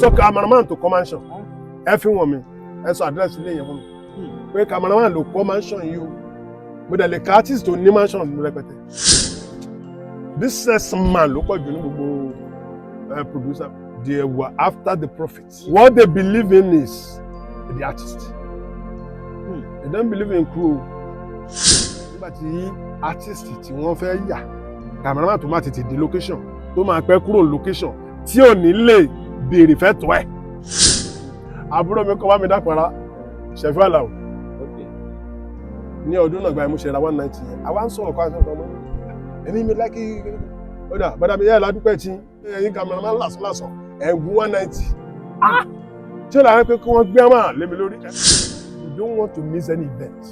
Sọ cameraman tó kọ́ mansion, ẹ fi wọ̀n mi, ẹ sọ àdírẹ́sì ilé yẹn fún mi pé cameraman ló kọ́ mansion yìí o. Mo dẹ̀ lè ka artist tó ní mansion rẹpẹtẹ. Businessman ló pọ̀ jù ní gbogbo producer. They were after the profit. What they believe in is the artist. They don't believe in crew. Nígbà tí artist tí wọ́n fẹ́ yà, cameraman tó máa tètè dé location, tó máa pẹ́ kúrò location, tí ò ní lè béèrè fẹ́ tọ́ ẹ̀. Àbúrò mi kọ́ bá mi dápẹ́ra Ṣẹ̀fí Àlàó ní ọdún náà, gba mo ṣe ra 190 yẹn. Àwa ń sọ̀rọ̀ kọ́ àti ọ̀rọ̀ mọ́ ẹ̀mí mi lákì. Ó dà bọ́dà mi yẹ́ ládùúpẹ́ tí ẹ̀yin cameraman lásán lásán ẹ̀gún 190 tí ó dàbí pé kí wọ́n gbé àmà lé mi lórí. You don't want to miss any event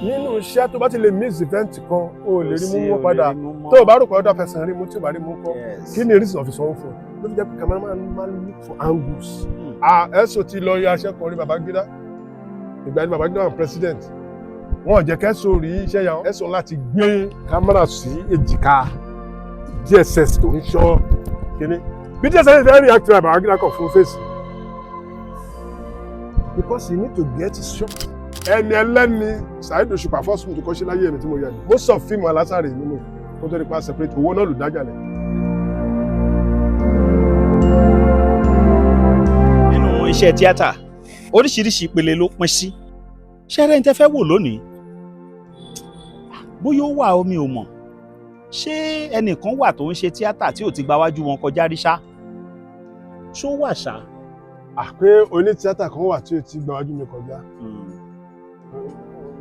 nínú iṣẹ́. Tó bá ti lè miss event kan, o lè rí mú mú padà. Tó o bá rò pé other person rí mú, tí o bá rí mú kọ́, kí ni reason of ìsanwó fún ẹ? Ló fi jẹ́ pé cameraman máa ń look for angles. Ah, ẹ̀sùn ti lọ ya aṣẹ́ kan rí Babangida. Ìgbà ní Babangida wà president, wọn ò jẹ́ kẹ́sùn rí iṣẹ́ yẹn. Ẹ̀sùn láti gbé kámẹ́rà sí èjìká DSS tó ń ṣọ́ kínní. Bí DSS fẹ́ react to Babangida kọ̀ fún fèsì because you need to get it shot. Ẹni ẹlẹ́ni Saheed Òṣùpá, first film tó kọ́ sí láyé ẹ̀mí tí mo yà ní most of fíìmù alásàrè ni mo kó tó nípa separate owó náà ló dájà lẹ̀. Nínú iṣẹ́ tíátà, oríṣiríṣi ìpele ló pín sí. Ṣẹ́rẹ́ ń tẹ́ fẹ́ wò lónìí, bóyá ó wà, omi ò mọ̀. Ṣé ẹnìkan wà tó ń ṣe tíátà tí ò ti gba wájú wọn kọjá rí ṣá? Ṣó wà ṣá? Àpé oní tíátà kan wà tí ò ti gba wájú mi kọjá,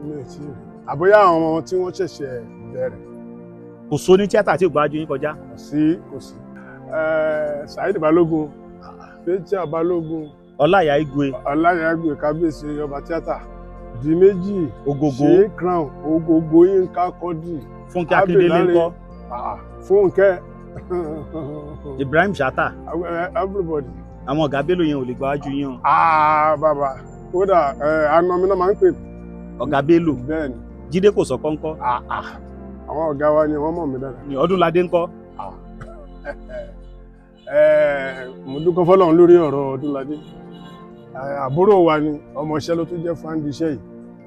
mi ò tí ì rí. Àbóyá àwọn ọmọ tí wọ́n ṣẹ̀ṣẹ̀ bẹ̀rẹ̀. Kò sóní tíátà tí ò gba wájú yín kọjá? Kò sí, kò sí. Saheed Balógun, Fathia Balógun, Ọláìyá Igwe, Ọláìyá Igwe, kábíyèsí ọba tíátà, Di Méjì, Ògògó, Ṣe Crown, Ògògó, Yínká Quadri. Fúnkẹ́ Akíndélé ńkọ́? Fúnkẹ́. Ibrahim Chatta? Everybody. Àwọn ọ̀gá Bello yẹn ò lè gba wájú yín o? Ah, bàbá, kódà àna mi náà máa ń pè. Ọ̀gá Bello? Bẹ́ẹ̀ ni. Jídé kò sọ kọ́ńkọ́? Ah, ah. Àwọn ọ̀gá wa ni wọ́n mọ̀ mí dáadáa. Ní Ọdúnládé ńkọ́? Mo dúpẹ́ fọ́lọ́run lórí ọ̀rọ̀ Ọdúnládé. Àbúrò wa ni, ọmọọṣẹ́ ló tún jẹ́ fáńdì iṣẹ́ yìí.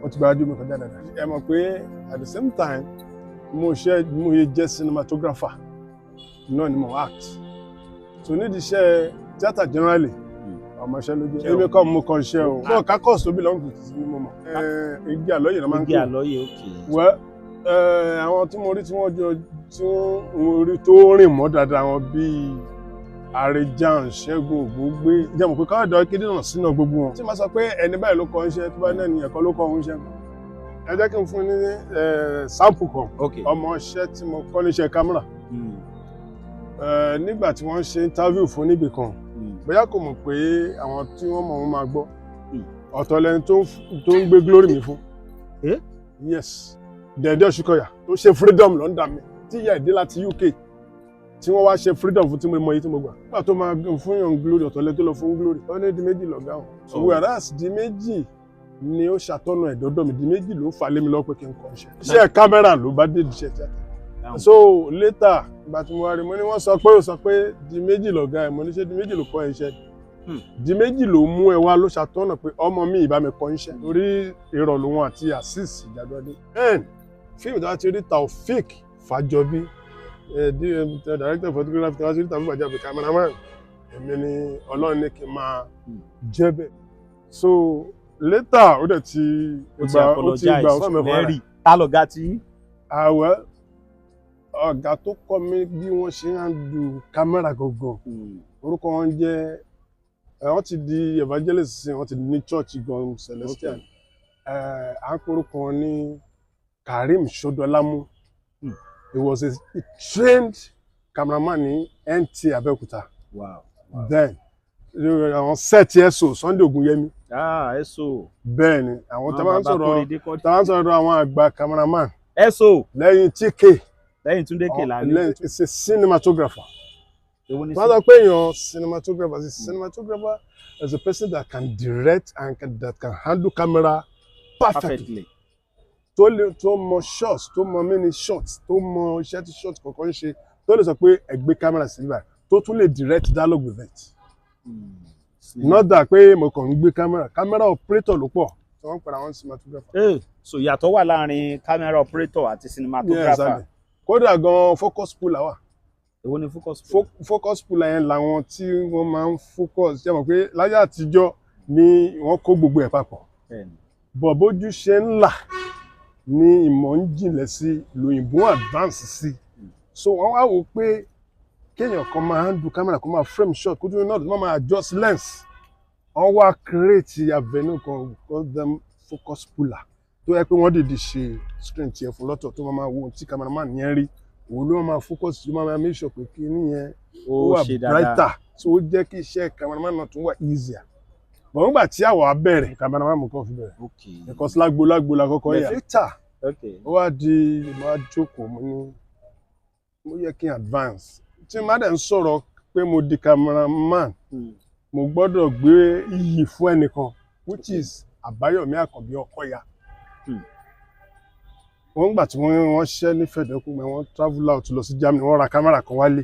Ó ti gbájú mi kọjá dáadáa. Ẹ mọ̀ pé at the same time mo ṣe mo yẹ jẹ́ cinematographer náà ni mo act, so nídìí iṣẹ́ theatre generally, ọmọọṣẹ́ ló jẹ́. Èmi kọ́ mo kọ́ iṣẹ́ o náà kakọ́s tó belong to ti mo mọ̀. Igi àlọ́yè náà máa ń Igi pè. Àlọ́yè, òkè. Well, àwọn tí mo rí tí wọ́n jọ, tí wọ́n rí tó rìn mọ́ dáadáa, wọn bíi Àrèjàn, Ṣẹ́gun Ògúngbé, jẹ́ mọ̀ pé Káyọ̀dé Akédè náà sínú gbogbo wọn. Tí màá sọ pé ẹni báyìí ló kọ́ iṣẹ́, tó bá náà ní ẹ̀kọ́ ló kọ́ òun iṣẹ́. Ẹ jẹ́ kí n fún ní sample kan. Ọmọ iṣẹ́ tí mo kọ́ níṣẹ́ kámẹ́rà, nígbà tí wọ́n ń ṣe interview fún níbì kan, bóyá kò mọ̀ pé àwọn tí wọ́n mọ̀ wọ́n máa gbọ́. Ọ̀tọ̀ lẹni tó ń gbé glory mi fún. Eh? Yes, Dẹ̀ndé Ọ̀ṣùkọ̀yà tó ṣe Freedom lọ́ndà mi, tí ìyá ìdí láti UK, tí wọ́n wá ṣe Freedom fún, tí mo mọ iye tí mo gbà. Nígbà tó máa fún yàn glory, ọ̀tọ̀ lẹni tó lọ fún glory. Ó ní Di Méjì lọ̀gá wọn. So whereas Di Méjì ni ó ṣàtọ́nà ẹ̀dọ́dọ̀ mi, Di Méjì ló fà lé mi lọ́wọ́ pé kí n kọ́ iṣẹ́. Iṣẹ́ kámẹ́rà ló bá dé iṣẹ́ tíátà. So later, ìgbà tí mo wá rí, mo ní wọ́n sọ pé ó sọ pé Di Méjì lọ̀gá ẹ̀. Mo ní ṣé Di Méjì ló kọ́ iṣẹ́? Di Méjì ló mú ẹ wá, ló ṣàtọ́nà pé ọmọ mi ìbá mi kọ́ iṣẹ́, torí ìrọ̀ lòun àti Azeez Ìjàdùadé. Then fíìmù tó bá ti rí Taofik Fàjọbí, director of photography, tó bá ti rí Taofik Fàjọbí cameraman, èmi ni Ọlọ́run ní kí n máa jẹ́ bẹ́ẹ̀. So later ó dẹ̀ ti Ó ti gbà, ó ti apologize. gbà fún mi fúnra rẹ̀. Mary, ta lọ̀gá tí? Àwẹ̀, ọ̀gá tó kọ́ mi bí wọ́n ṣe ń du kámẹ́rà gangan, orúkọ wọn jẹ́ wọ́n ti di evangelist sí, wọ́n ti ní church gan, Celestial. À ń porúkọ wọn ní Karim Sodolamu. He was a trained cameraman ní NTA Abẹ́òkúta. Then àwọn set ẹ̀sọ́ Sunday Ogunyemi. Ah, ẹ̀sọ́. Bẹ́ẹ̀ ni, àwọn tá a bá ń sọ̀rọ̀, tá a bá ń sọ̀rọ̀ àwọn àgbà cameraman ẹ̀sọ́ lẹ́yìn TK. Lẹ́yìn Túndé Kèlání. Lẹ́yìn, it's a cinematographer. Èwo ni? Wọ́n sọ pé èèyàn cinematographer, a cinematographer is a person that can direct and that can handle camera perfectly. Perfectly. Tó lè tó mọ shots, tó mọ many shots, tó mọ iṣẹ́ tí shot kọ̀ọ̀kan ń ṣe, tó lè sọ pé ẹ gbé camera sí ibà, tó tún lè direct dialogue with it. Not that pé mo kàn ń gbé camera, camera operator ló pọ̀ tí wọ́n ń pera wọn cinematographer. So ìyàtọ̀ wà láàrin camera operator àti Yeah, cinematographer. exactly. Kódà gan, focus puller wà. Èwo ni focus? Focus puller yẹn làwọn tí wọ́n máa ń focus. Ṣe mọ̀ pé láyé àtijọ́ ni wọ́n kó gbogbo ẹ̀ papọ̀? Bẹ́ẹ̀ni. Bọ̀ bójú ṣe ń là ní ìmọ̀ ń jìnlẹ̀ sí, lòyìnbó advance sí, so wọ́n wá wò pé kéèyàn kan máa handle camera, kó máa frame shot, kó tún náà tó máa adjust lens. Wọ́n wá create avenue kan, we call them focus puller, tó yẹ pé wọ́n dìde ṣe screen tiẹ̀ fún lọ́tọ̀, tó máa wo ohun tí cameraman yẹn rí, òun ló máa focus, ló máa make sure pé kíní yẹn ó Ó wà ṣe dáadáa. brighter. So ó jẹ́ kí iṣẹ́ cameraman náà tún wà easier. But nígbà tí àwa á bẹ̀rẹ̀, cameraman mo kàn fi bẹ̀rẹ̀ because lágbo lágbo la kọ́kọ́ yà. Later, ó wá di mo wá jókòó, mo ní mo yẹ kí n advance. Tí n bá dẹ̀ ń sọ̀rọ̀ pé mo di cameraman, mo gbọ́dọ̀ gbé iyì fún ẹnìkan, which is Àbáyọ̀mí Àkànbí Ọkọ̀yà. Wọ́n gbà tí wọ́n ṣiṣẹ́ ní Fedeco, wọ́n travel out lọ sí Germany, wọ́n ra camera kan wálé.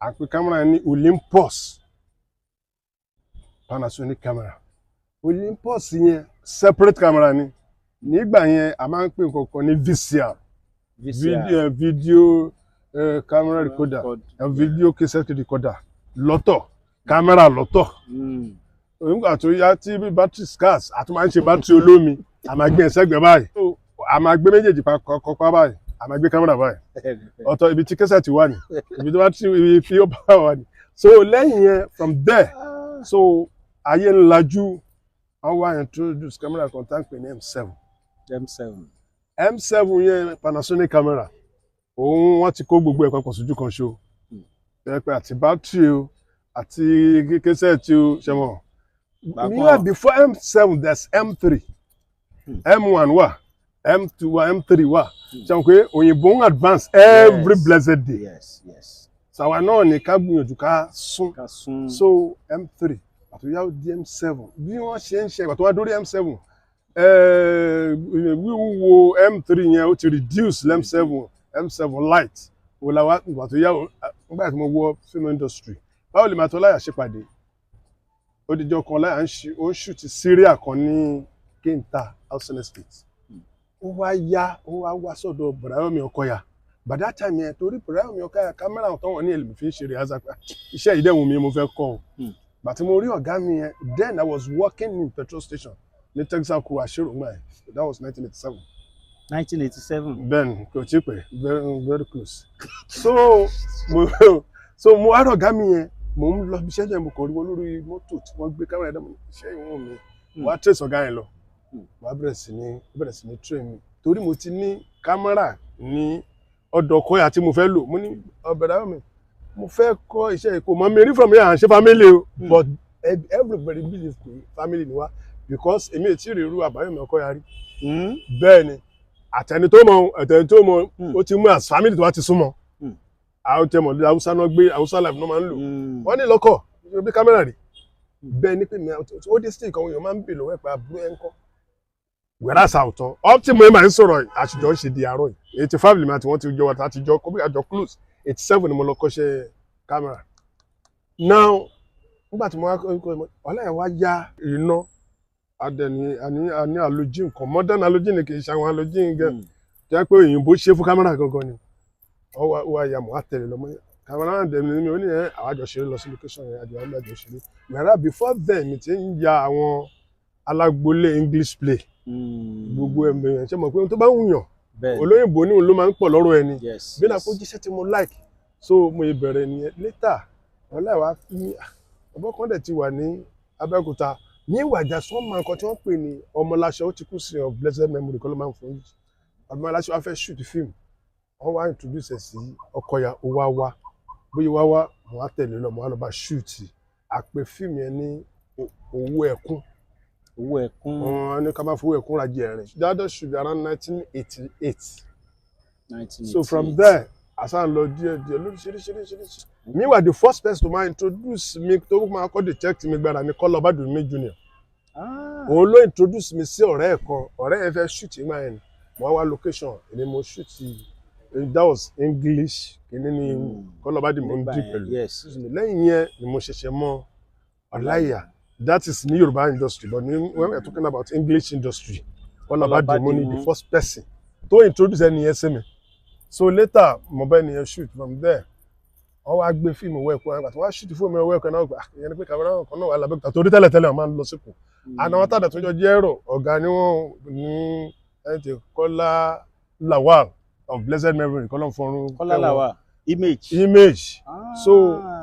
Àpè camera yẹn ní Olympus, Panasonic camera. Olympus yẹn, separate camera ni. Nígbà yẹn, a máa ń pè nǹkan kan ní VCR. VCR. Video camera recorder, video cassette recorder lọ́tọ̀, camera lọ́tọ̀. Nígbà tó yá tí battery scarce, a tún máa ń ṣe battery olómi, a máa gbé ẹsẹ̀gbẹ́ báyìí. So, a máa gbé méjèèjì kọ́kọ́ báyìí, a máa gbé camera báyìí ọ̀tọ̀, ibi tí cassette wà ní, ibi tí battery, ibi tí ó bá wà ní. So lẹ́yìn yẹn, from there, so ayé ń lajú, wọ́n wá introduce camera kan tá à ń pè ní M7. M7. M7 yẹn, Panasonic camera, òun wọ́n ti kó gbogbo ẹ̀ papọ̀ sójú kan ṣo. Ẹ pé àti battery o, àti cassette o, ṣe mọ̀? Bákan. Meanwhile, before M7, there's M3. M1 wà, M2 wà, M3 wà. Ṣe mọ̀ pé òyìnbó ń advance every blessed day? Yes. Sàwa náà ní ká gbìyànjú ká sún. Ká sún. So M3 àtúnyàwó di M7, bí wọ́n ṣe ń ṣe ìgbà tó wá dórí M7, wíwúwo M3 yẹn, ó ti reduce M7. M7 light wò la wá. Ìgbà tó yá, nígbà tí mo wọ film industry, báwo lè máa tó láyà ṣe pàdé? Ó dijọ́ kan, láyà ń ṣe, ó ń shoot serial kan ní Kéńtà Housing Estate. Ó wá yá, ó wá wá sọ́dọ̀ Bùráyọ̀mí Ọkọ̀yà. By that time yẹn, torí Bùráyọ̀mí Ọkọ̀yà, camera tó wọ́n ní èlò fi ń ṣe rehearsal pé iṣẹ́ ìdẹ́wọ̀n mi mo fẹ́ kọ́ o. Gbà tí mo rí ọ̀gá mi yẹn, then I was working in petrol station ní Texaco Àṣírò ńgbà yẹn. That was 1987. 1987. Bẹ́ẹ̀ni, kò tí pẹ́, very very close. So mo wá rí ọ̀gá mi yẹn, mo ń lọ bí iṣẹ́ yẹn, mo kàn rí wọn lórí mọ́tò tí wọ́n gbé camera yẹn, iṣẹ́ ìwọ̀n mi. Wọ́n á trace ọ̀gá yẹn lọ. Wọ́n á bẹ̀rẹ̀ sí ní train mi, torí mo ti ní camera ní ọ̀dọ̀ Ọkọ̀yà tí mo fẹ́ lò. Mo ní ọ̀bẹ̀rẹ̀ mi, mo fẹ́ kọ́ iṣẹ́ ìkó mọ́ mi rí from here, à ń ṣe family o. But everybody believe pé family ni wá, because èmi ò tí ì rí irú Àbáyọ̀mí Ọkọ̀yà rí. Bẹ́ẹ̀ ni, àtẹni tó mọ, àtẹni tó mọ, ó ti mú as family tó wá ti súnmọ́. Àwọn tẹ mọ̀, Haúsá náà gbé, Haúsá life náà máa ń lò. Wọ́n ní lọ́kọ̀ bí camera rí bẹ́ẹ̀ ni pé mi ó dé stage kan, èèyàn máa ń bè lọ́wọ́ ẹ̀ pé àbúrò ẹ̀ ń kọ́ wẹ́rẹ́ àṣà ọ̀tọ̀. Up tí mo máa ń sọ̀rọ̀, àṣìjọ ń ṣe di àárọ̀ yìí, 85 lèmi àti wọ́n ti jọ wà, láti jọ kó bí àjọ close. 87 ni mo lọ kọ́ṣẹ́ camera. Now, nígbà tí mo wá kọ́, ọ̀la ẹ̀ wá yá iná adẹni àní halogen kan, modern halogen ni, kì í ṣe àwọn halogen gẹ jẹ́ pé òyìnbó ṣe fún camera gangan ni. Ó wá ya mọ́ àtẹ̀lé lọ́mọ camera náà dẹ̀ ní mi, ó ní ẹ̀ àwọn àjọ ṣeré lọ sí location yẹn, àjọ ṣeré. Whereas before then, mi ti ń ya àwọn alágbolé English play. Gbogbo ẹ̀mí ẹ̀, ṣe mọ̀ pé ohun tó bá ń wùyàn, olóyìnbó ní òun ló máa ń pọ̀ lọ́rọ̀ ẹni. Bí náà kó jíṣẹ́ tí mo like, so mo ìbẹ̀rẹ̀ nìyẹn. Later, ọ̀la ìwà ní ọ̀bọ̀ kan dẹ̀ ti wà ní Abẹ́òkúta ní ìwàjà sọ́mà nǹkan tí wọ́n pè ní Ọmọláṣọ, ó ti kú sí, of blessed memory, kọ́ ló máa ń fún yìí. Ọmọláṣọ wá fẹ́ shoot film, wọ́n wá introduce ẹ̀ sí Ọkọ̀yà. Ó wá wá, bóyá wá wá, mo wá tẹ̀lé lọ, mo wá lọ bá shoot. Àpè fíìmù yẹn ní Owó Ẹkún. Owó Ẹkún. Wọ́n ní ká má fowó ẹkún ra jẹ ẹ̀rín. That should be around 1988. So from there, àṣà ń lọ díẹ̀ díẹ̀ lóríṣiríṣiríṣiríṣi. Meanwhile, the first person to máa introduce mi, tó máa kọ́ detect mi gbára ní Kọ́lá Ọbádùnmí Junior. Òun ló introduce mi sí ọ̀rẹ́ ẹ̀ kan. Ọ̀rẹ́ ẹ̀ fẹ́ shoot ìgbà yẹn ni mo wá wá location, èmi mo shoot. That was English kìíní ni. Kọ́lá Ọbádùnmí ń dì pẹ̀lú. Lẹ́yìn yẹn ni mo ṣẹ̀ṣẹ̀ mọ̀. Ọláìyá. That is ní Yorùbá industry, but ní, when we are talking about English industry, Kọ́lá Bádìmú ni the first person tó introduce ẹni yẹn sí mi. So later, mo bá ẹni yẹn shoot. From there, wọ́n wá gbé fíìmù wẹ́ẹ̀kú àgbà tí wọ́n á shoot fíìmù wẹ́ẹ̀kú náà gbà. Ìyẹn ni pé camera kan náà wà lábẹ́òkúta, torí tẹ́lẹ̀tẹ́lẹ̀ wọ́n máa ń lọ síkù. Àná wọn tàdà tó jọ jẹ́ ẹ̀rọ ọ̀gá ni wọ́n ní ẹni tí Kọ́lá Lawal of blessed memory, Kọ́lá fọrún. Kọ́lá Lawal, Image. Image. So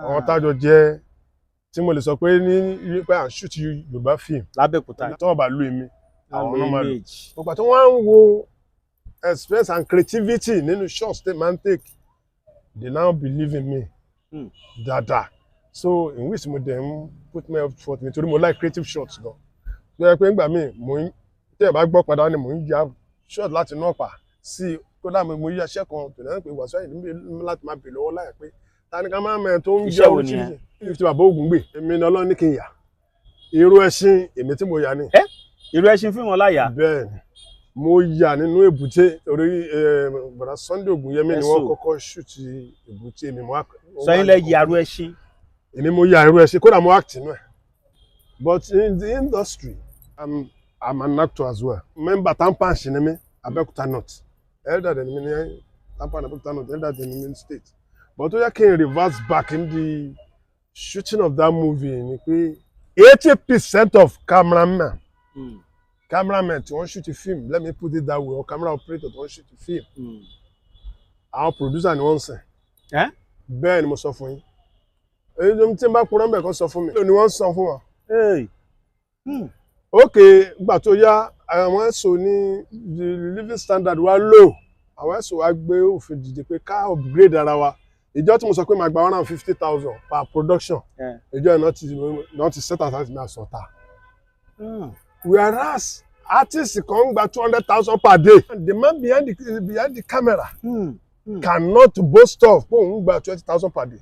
àwọn tájọ jẹ́ tí mo lè sọ pé ní pé à ń shoot Yorùbá film lábẹ́òkúta tí wọ́n bá lu èmi, àwọn náà máa lò. Image. Gbogbo àti wọ́n á ń wo experience and creativity nínú shots they man take, they now believe in me dada. So in which mo dẹ̀ ń put my effort, nítorí mo like creative shots gan, tó yẹ pé ńgbà míì mo ń tẹ́ ẹ̀ bá gbọ́ padà ni mo ń ya shot láti inú ọ̀pá sí. Kódà mo yá iṣẹ́ kan tó náà pé Wàsíù Àyìndé láti máa bè lọ́wọ́ láyà pé ta ni ká máa mẹ́ tó ń Iṣẹ́ jẹ́ wo nìyẹn? Oríṣiríṣi tí bàbá Ògúngbè, èmi ni Ọlọ́run ní kí n yà irú ẹṣin èmi tí mo yà ni. Irú ẹṣin fíìmù Ọláìyá? Bẹ́ẹ̀ ni, mo yà nínú èbúté orí bàbá Sunday Ògúnyẹmí ni wọ́n Ẹ̀sùn. kọ́kọ́ shoot èbúté mi, mo wá. Sọ yín lẹ yàrá ẹṣin? Èmi mo yà irú ẹṣin, kódà mo act nínú ẹ̀. But in the industry, I'm an actor as well. Member TAMPAN ṣì ni mí, Abẹ́òkúta North elder dẹ̀ ni mí ní TAMPAN Abẹ́òkúta North, elder dẹ̀ ni mí ní state. But tó yẹ kí n reverse back in the shooting of that movie ni pé 80% of cameramen tí wọ́n shoot film, let me put it that way, or camera operator tí wọ́n shoot film, àwọn producer ni wọ́n ń sìn. Eh? Bẹ́ẹ̀ ni mo sọ fún yín. Èyí tí n bá purọ́ mbẹ̀ kan sọ fún mi ni wọ́n ń san fún wọn. Hey. Ok, gbà tó yá, àwọn ẹ̀sọ́ ní the living standard wa low, àwọn ẹ̀sọ́ wa gbé òfin dìde pé ká upgrade ara wa. Ìjọ tí mo sọ pé màá gba 150,000 per production, ìjọ yẹn náà ti set aside mi àsọ̀tà, whereas artist kan ń gba 200,000 per day. The man behind the camera cannot boast of pé òun gba 20,000 per day.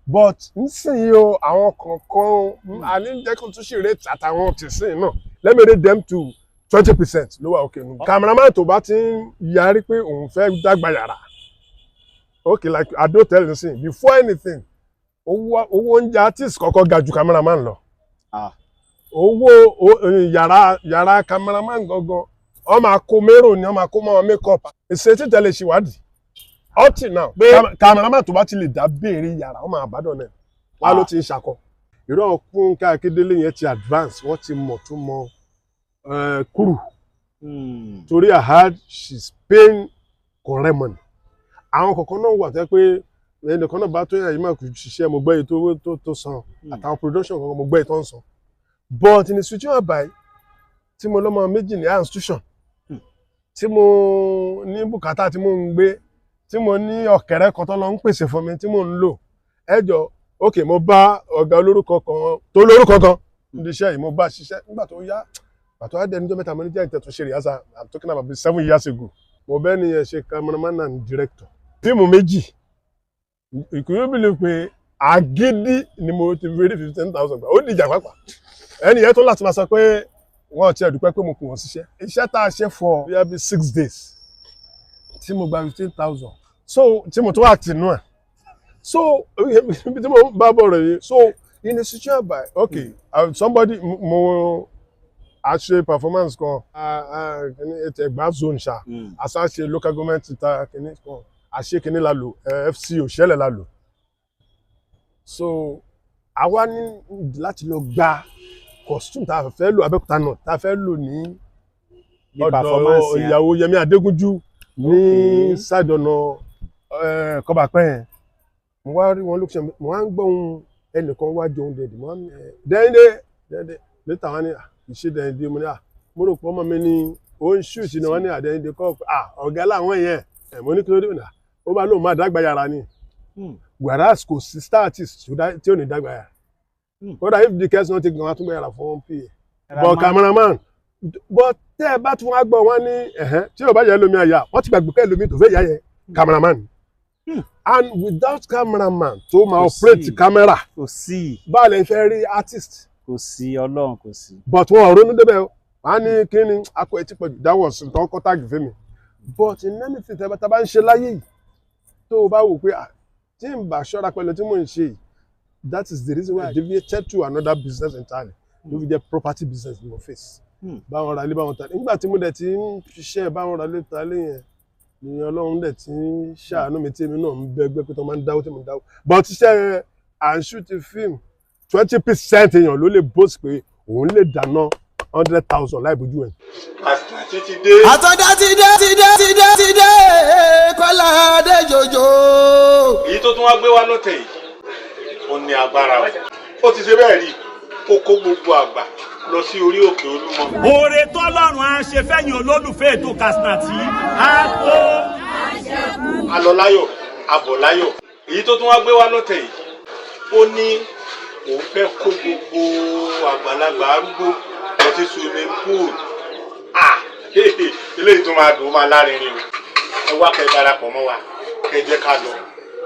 But nísìnyí o, àwọn kọ̀ọ̀kan àní jẹ́ kó tún ṣì rate àtàwọn tìsín náà, let me rate them to 20% ló wà òkè nù. Cameraman tó bá ti ń yarí pé òun fẹ́ dàgbà yàrá, okay, like Ado tell nísìnyí, before anything, owó oúnjẹ artist kọ́kọ́ ga ju cameraman lọ. Owó yàrá cameraman gangan, wọ́n máa kó mérò ni, wọ́n máa kó mọ́ wọn make up ìṣe títẹ̀lé ṣèwádìí. Up till now, cameraman tó bá ti lè dá béèrè yàrá, wọ́n máa àbádọ́ náà wá ló ti ń ṣakọ. Irọ́, Fúnkẹ́ Akíndélé yẹn ti advance, wọ́n ti mọ̀ tó mọ kúrú torí I heard she's paying correct money. Àwọn kọ̀ọ̀kan náà wà tẹ́ pé ẹnìkan náà bá tó yà yìí máa kò ṣiṣẹ́, mo gbọ́ èyí tó san, àtàwọn production kankan, mo gbọ́ èyí tó ń san. But in the situation by tí mo lọ́mọ méjì ní institution, tí mo ní bùkátà tí mo ń gbé, tí mo ní ọ̀kẹ́rẹ́ kan tó lọ ń pèsè fún mi tí mo ń lò, ẹ jọ, ok, mo bá ọ̀gá olórúkọ kan tó lórúkọ kan níbi iṣẹ́ yìí, mo bá ṣiṣẹ́. Nígbà tó yá, pàtó á dẹni jọ́ mẹ́ta, mo ní jẹ́ ìtẹ̀tún ṣe rehearsal. I'm talking about 7 years ago. Mo bẹ́ẹ̀ ni yẹn ṣe cameraman and director fíìmù méjì. Ìkúyọ́ bí lè pé agídí ni mo ti fi rí 15,000 gbà. Ó dìjà pápá, ẹni yẹn tó láti máa sọ pé wọ́n ti ẹ̀dùpẹ́ pé mo kù wọ́n síṣẹ́. Iṣẹ́ tá a ṣe for bíi bí 6 days tí mo gba 15,000, so tí mo tún wà tì nú ẹ̀. So ibi tí mo bá bọ̀ rẹ̀ yìí, so in a situation by, okay, somebody, mo a ṣe performance kan ètò Ẹ̀gbá zone ṣá, àṣà ṣe local government ta kìíní kan, àṣe kìíní la lò, FC òṣèlè la lò. So àwa ní láti lọ gba costume tá a fẹ́ lò Abẹ́òkúta náà, tá a fẹ́ lò ní Ní ọ̀dọ̀ performance yẹn. ìyàwó Yẹmí Adégúnjú ní side ọ̀nà Kọ́bàpẹ́ yẹn. Mo wá rí wọn lókè, mo wá ń gbọ́ ohun ẹnìkan wá jọ oúnjẹ dì, mo wá ní Dẹ́yìndé, Dẹ́yìndé. Létà wọn ní ìṣe Dẹ́yìndé. Mo ní mo rò pé ọmọ mi ní ó ń shoot ni. Wọ́n ní àdẹ́yìndé kọ́, ọ̀gá làwọn yẹn. Mo ní kí ló dé? Ó bá lóun máa dàgbà yàrá ni, whereas kò sí star artist tí ò ní dàgbà yàrá. Kódà if the case not take gan, atúgbà yàrá fún pa, but cameraman, but tẹ́ ẹ bá tún wá gbọ́ wọn ní ẹ̀hẹ́n tí yóò bá yẹ lómi àyà, wọ́n ti gbàgbé pé lómi tó fẹ́ yà yẹ cameraman, and without cameraman tó máa Kò operate sí. camera, Kò sí. báwo lè fẹ́ rí artist? Kò sí, Ọlọ́run, kò sí. But wọn ò ronú débẹ̀ o. Wọ́n á ní kí ni akọ etí pọ̀jù, that was nǹkan kọ́ tag fún mi. But in anything tẹ́ bá tá bá ń ṣe láyé yìí, tó o bá wò pé tí n bá ṣọ́ra pẹ̀lú tí mò ń ṣe yìí. That is the reason why I deviated to another business entirely, ló fi jẹ́ property business ní mo face. Báwọn ra ilé, báwọn ta. Nígbà tí mo dẹ̀ ti ń ṣiṣẹ́ báwọn ra ilé ta ilé yẹn ni Ọlọ́run dẹ̀ ti ń ṣàánú mi, tí èmi náà ń bẹ ẹgbẹ́ pé tó máa ń dáwó, tí mo ń dáwó. But iṣẹ́ à ń shoot film, 20% èèyàn ló lè boast pé òun lè dáná 100,000 láì bójú ẹ̀. Kàsínàtì ti dé. Àtọ́dá ti dé, ti dé, ti dé, ti dé, Kọ́lá Adéjọjọ. Èyí tó tún wá gbé wá lọ́tẹ̀ yìí, ó ní agbára o. Ó ti ṣe bẹ́ẹ̀ rí, ó kó gbogbo àgbà lọ sí orí òkè Olúmọ. Oore tọ́lọ́run á ṣe fẹ́yìn olólùfẹ́ ètò Katsina á tó. Alọ́láyọ̀ abọ̀láyọ̀. Èyí tó tún wá gbé wá lọ́tẹ̀ yìí, ó ní òun fẹ́ kó gbogbo àgbàlagbà arúgbó lọ sí swimming pool. Ah, eléyìí tó máa dùn, ó máa lárinrin o. Ẹ wá, kẹ́ darapọ̀ mọ́ wa, kẹ́ jẹ́ ká lọ.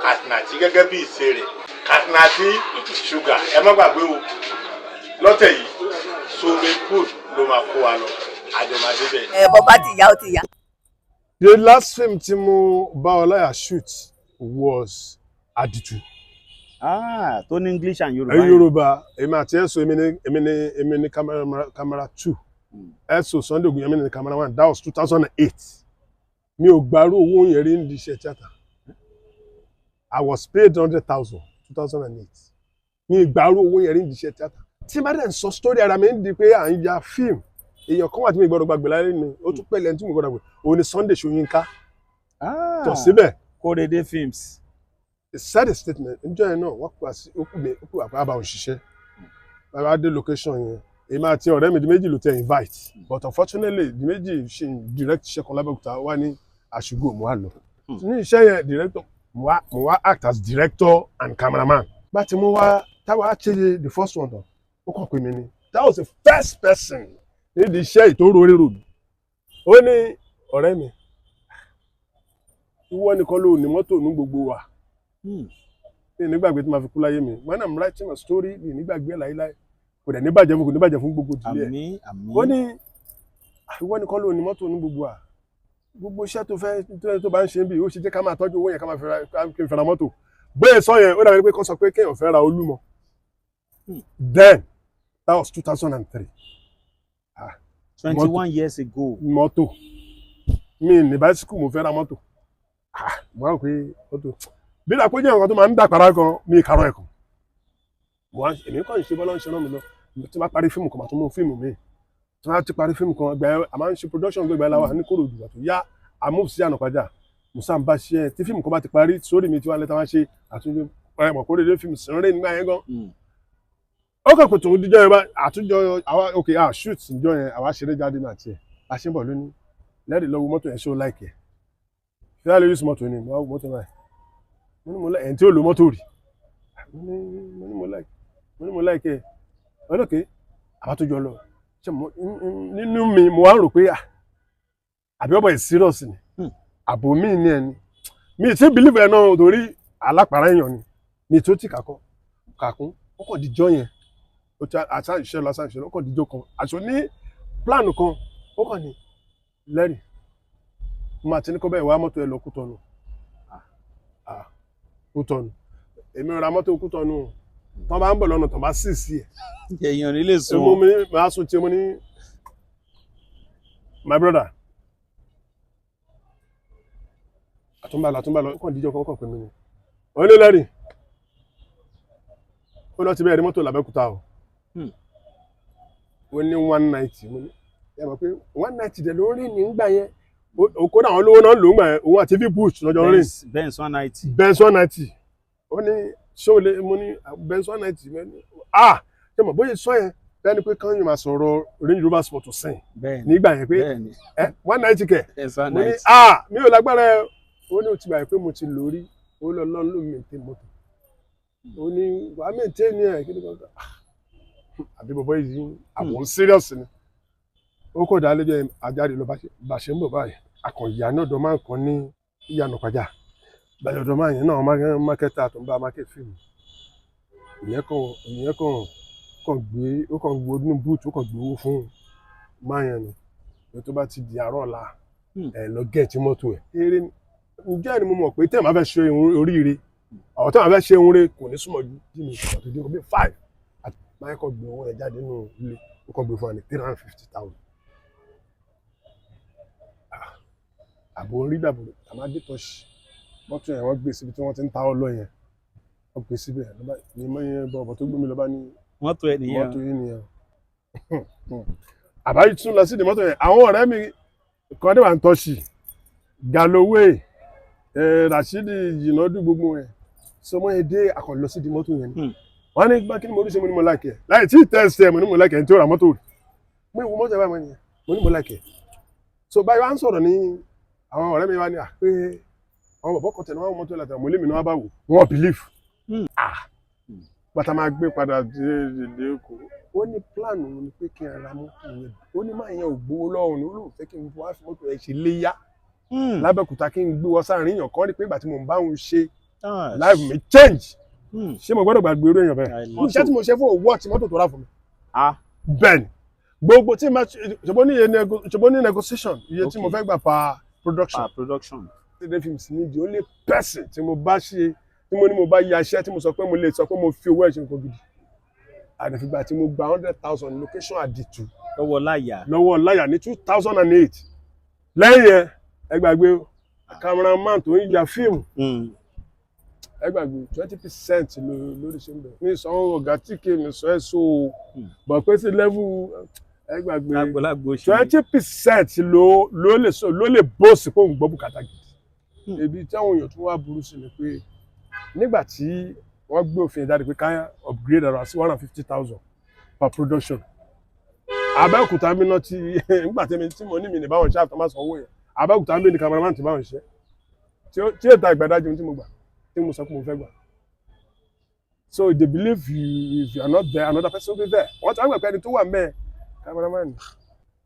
Katsina gẹ́gẹ́ bí ìṣe rẹ̀, Katsina Sugar, ẹ má gbàgbé o, lọ́tẹ̀ yìí, swimming pool ló máa kó wa lọ, àjọmọdé bẹ́ẹ̀. Ẹ bọ́ bá ti yá, ó ti yá. The last film tí mo bá Ọláyà shoot was Àdìtú. Ah, tó ní English and Yorùbá. Ẹ̀yin Yorùbá, èmi àti ẹ̀sọ́, èmi ní camera two, ẹ̀sọ́ Sunday Ogunyemi ní camera one. That was 2008. Mi ò gbàrú owó yẹn rí ní iṣẹ́ tíátà. I was paid 100,000, 2008. Mi ò gbàrú owó yẹn rí ní iṣẹ́ tíátà. Tí bá dẹ̀ ń sọ story ara mi ń di pé à ń ya fíìmù, èèyàn kan wà tí mi gbọ́dọ̀ gbàgbé láyé mi, ó tún pẹ̀lẹ́ tí mo gbọ́dọ̀ gbàgbé, òun ni Sunday Ṣóyínká. Ah, tọ̀ síbẹ̀. Kórèdé Films. He said a statement níjọ́ yẹn náà. Wọ́n pè wá sí, ó kù mí, ó kù wá pé àbá òṣìṣẹ́ bàbá dé location yẹn. Èmi àti ọ̀rẹ́ mi di méjì ló tẹ invite, but unfortunately di méjì ṣe direct iṣẹ́ kan lábẹ́òkúta wá ní àṣùgbò, mo wá lọ ní iṣẹ́ yẹn. Director mo wá act as director and cameraman. Bá ti mú wá táwa ṣe the first one tán, ó kàn pè mí ni. That was the first person nídìí iṣẹ́ ìtòrò rérò mi. Ó ní, "Ọ̀rẹ́ mi, ìwọ nìkan ló ní mọ́tò ní gbogbo wa." Mi nígbàgbé tí màá fi kú láyé mi. When I'm writing a story, mi nígbàgbé láyéláyé. Kò dẹ̀ ní bàjẹ́ fún, kò ní bàjẹ́ fún gbogbo ìdílé ẹ̀. Àmín, àmín. Ó ní, "Ìwọ nìkan ló ní mọ́tò ní gbogbo wa. Gbogbo iṣẹ́ tó fẹ́ tó bá ń ṣe bí, ó ṣe jẹ́ ká máa tọ́jú owó yẹn, ká máa fi ra, kí n fẹ́ ra mọ́tò." Bóyá sọ yẹn, ó dàbí pé kó sọ pé kéèyàn fẹ́ ra Olúmọ. Then that was 2003. 21 years ago. Mọ́tò, mi ní bicycle, mo fẹ́ ra mọ́tò. Ah, mo wá rò pé mọ́tò bí ìdàpọ̀ jẹ́ nǹkan tó máa ń dàpàrà gan mi kàrọ̀ ẹ̀kọ́. Mo wá, èmi kàn ń ṣe bọ́lá ń ṣe rán mi lọ. Tí wọ́n bá parí fíìmù kan, màá tún mú fíìmù mi. Tí wọ́n bá ti parí fíìmù kan, ìgbà yẹn a máa ń ṣe production. Gbẹgbẹ la wà ní Kòròdú, àti yá a move sí Ànàpájà. Musa ń bá ṣe tí fíìmù kan bá ti parí sórí mi, tí wọ́n lẹ́ta wá ṣe àtúnṣe ẹ̀ mọ̀ Kórèdé fíìmù sìnrìn nígbà yẹn gan. Ó kàn pé tòun díjọ́ yẹn bá àtúnjọ àwa, ok, ah, shoot níjọ́ yẹn, àwa ṣeré jáde náà tiẹ̀ a ṣe ń bọ̀ lónìí lẹ́rìí lọ́wọ́ mọ́tò yẹn. Ṣé ó like ẹ̀? Ṣé wàá lè use mọ́tò ni? Mo wá wo mọ́tò báyìí, mo ní mo like ẹ̀ tí ó lo mọ́tò rí. Mo ní mo like, mo ní mo like ẹ̀ ọlọ́kẹ́. Àwa tó jọ lọ ṣe mo nínú mi, mo wá rò pé, ah, àbí ọ̀bọ̀ yìí serious ni? Àbò mi ní ẹni mi ti believe ẹ̀ náà, torí alápàrá èèyàn ni mi tó ti kàkọ́ kàkún. Ó kàn díjọ́ yẹn, ó ti àṣà ìṣe lọ, àṣà ìṣe lọ, ó kàn díjọ́ kan, àṣọ ní plan kan, ó kàn ní, "Lẹ́rìí, mo máa ti ní kó bẹ́ẹ̀ wá mọ́tò ẹ lọ Kútọ́nù." Ah, Kútọ́nù? Èmi ra mọ́tò Kútọ́nù, tọ́ bá ń bọ̀ lọ́nà, tọ́ bá sì sí ẹ̀. Èèyàn ní lè sùn. Mo ní màá sùn tí mo ní, "My brother." Àtúnbàlọ̀, àtúnbàlọ̀, kàn díjọ́ kan, kàn pè mí ni. Ó ní, "Lẹ́rìí," ó lọ ti bẹ́ẹ̀ rí mọ́tò làbẹ́kúta o. Ó ní 190. Mo ní, ẹ mọ̀ pé 190 dẹ̀ ló ń rìn nígbà yẹn. Kódà àwọn olówó náà ló ń gbà yẹn, òun àti V-Bush lọ́jọ́ rìn. Benz 190. Benz 190. Ó ní, ṣé o lè? Mo ní, Benz 190? Mo ní, ah, ṣé mo bóyá sọ yẹn bẹ́ẹ̀ ni pé kán yóò máa sọ̀rọ̀ Range Rover Sport sìn nígbà yẹn pé ẹ 190 kẹ̀. Benz one Mo ní, ninety. ah, mi ò lágbára ẹ. Ó ní, o ti gbà pé mo ti lórí. Ó lọ lọ́n ló maintain mọ́tò. Ó ní, wàá maintain ẹ̀ kí ni kan? Àbí bọ̀bọ̀ yìí àbọ̀ ń serious ni? Ó kò dá lẹ́jọ́ àjáde lọ. Bá ṣe ń bọ̀ báyìí, akọ̀yà náà dọ̀ máa ń kàn ní ìyànà pàjá báyọ̀ dọ̀ máa yẹn náà, marketer tó ń bá market fíìmù ìyẹn kàn gbé, ó kàn wo inú boot, ó kàn gbé owó fún máa yẹn ni pé tó bá ti di àárọ̀ ọ̀la, ẹ̀ lọ get mọ́tò ẹ̀. Eré ni. Ǹjẹ́ ni mo mọ̀ pé tẹ́ ẹ̀ máa fẹ́ ṣe oríire. Àwọn táwọn fẹ́ ṣe ń re kò ní súnmọ́ ju jí mi ìgbà tó dín kó bí 5. Àti Michael gbé owó yẹn jáde nínú ilé, ó kàn gbé fún wa ní 350,000. Àbò orí dàbò àmàdé tọ́ṣì mọ́tò yẹn, wọ́n gbé síbi tí wọ́n ti ń ta ọ lọ yẹn, wọ́n gbé síbẹ̀ lọ́ba ní mọ́ yẹn bọ̀ ọ̀bọ̀ tó gbé mi lọ́ba ní Mọ́tò ẹ̀ nìyẹn. Mọ́tò yìí nìyẹn. Àbáyé tún lọ sí ìdí mọ́tò yẹn, àwọn ọ̀rẹ́ mi kan dé wà ń tọ́ṣì Galloway, Rashidi Jìnàdú, gbogbo yẹn sọmọ yẹn dé àkànlọ sí ìdí mọ́tò yẹn ni. Wọ́n ní gbá kí ni mo rí ṣe, mo ní mo like ẹ̀ láì tí ì tẹ̀sí ẹ̀, mo ní mo like ẹ̀ ní tí ó ra mọ́tò rí, mo ìwọ mọ́tò ẹ̀ báyìí, mo ní mo ní mo like ẹ̀. So báyìí wá ń sọ̀rọ̀ ní àwọn ọ̀rẹ́ mi wá ní à pé àwọn bọ̀bọ̀ kan tẹ̀lé wọn mọ́tò láti àwọn mọ̀lẹ́mí náà bá wò wọ́n believe. Ah, bàtà máa gbé padà dé dé Èkó, ó ní plan òun ni pé kí n ra mọ́tò yẹn. Ó ní máa yẹn ò gbowó lọ́wọ́ ní, ó lóun fẹ́ kí n wá fi mọ́tò yẹn ṣe léyà lábẹ́òkúta, kí n gbé wọ sáàrin èèyàn kan rí pé ìgbà tí mò ń bá òun ṣe, life mi change. Ṣé mo gbọ́dọ̀ gbàgbé irú èèyàn bẹ́ẹ̀? Iṣẹ́ tí mo ṣe fún òwò ọtí mọ́tò tó rà fún mi. Bẹ́ẹ̀ ni, gbogbo tí ma ṣùgbọ́n ní iye ṣùgbọ́n ní negotiation, iye tí mo fẹ́ gbà per production. Per production. Tẹ́lẹ̀ Films ní the only person tí mo bá ṣe, tí mo ní mo bá ya iṣẹ́, tí mo sọ pé mo lè sọ pé mo fi owó ẹ̀ ṣe nǹkan gidi, àdàfígbà tí mo gba 100,000 location àdìtú Lọ́wọ́ láyà. lọ́wọ́ láyà ní 2008. Lẹ́yìn ẹ, ẹ gbàgbé o, cameraman tó ń ya fíìmù, ẹ gbàgbé, 20% lórí ṣe ń bẹ̀. Mi sọ ọ̀gá tí kì í mi sọ ẹ́ so o bọ̀ pé sí level, ẹ gbàgbé. Lágbolágbo ṣe. 20% ló lè sọ, ló lè bóòsì kó ń gbọ́ bùkátà gidi. Ibi tí àwọn èèyàn tún wá burú sí ni pé nígbà tí wọ́n gbé òfin jáde pé ká upgrade ara sí 150,000 per production, Abẹ́òkúta mi náà ti nígbà tí mi tí mo ní mi ní báwọn ṣe àtọ́ máa sanwó yẹn, Abẹ́òkúta mi ní cameraman ti báwọn ṣe tí ètò àgbàdájú tí mo gbà, tí mo sọ pé mo fẹ́ gbà. So they believe you, if you are not there, another person will be there. Wọ́n ti wá gbà pé ẹni tó wà mẹ́ẹ̀ cameraman,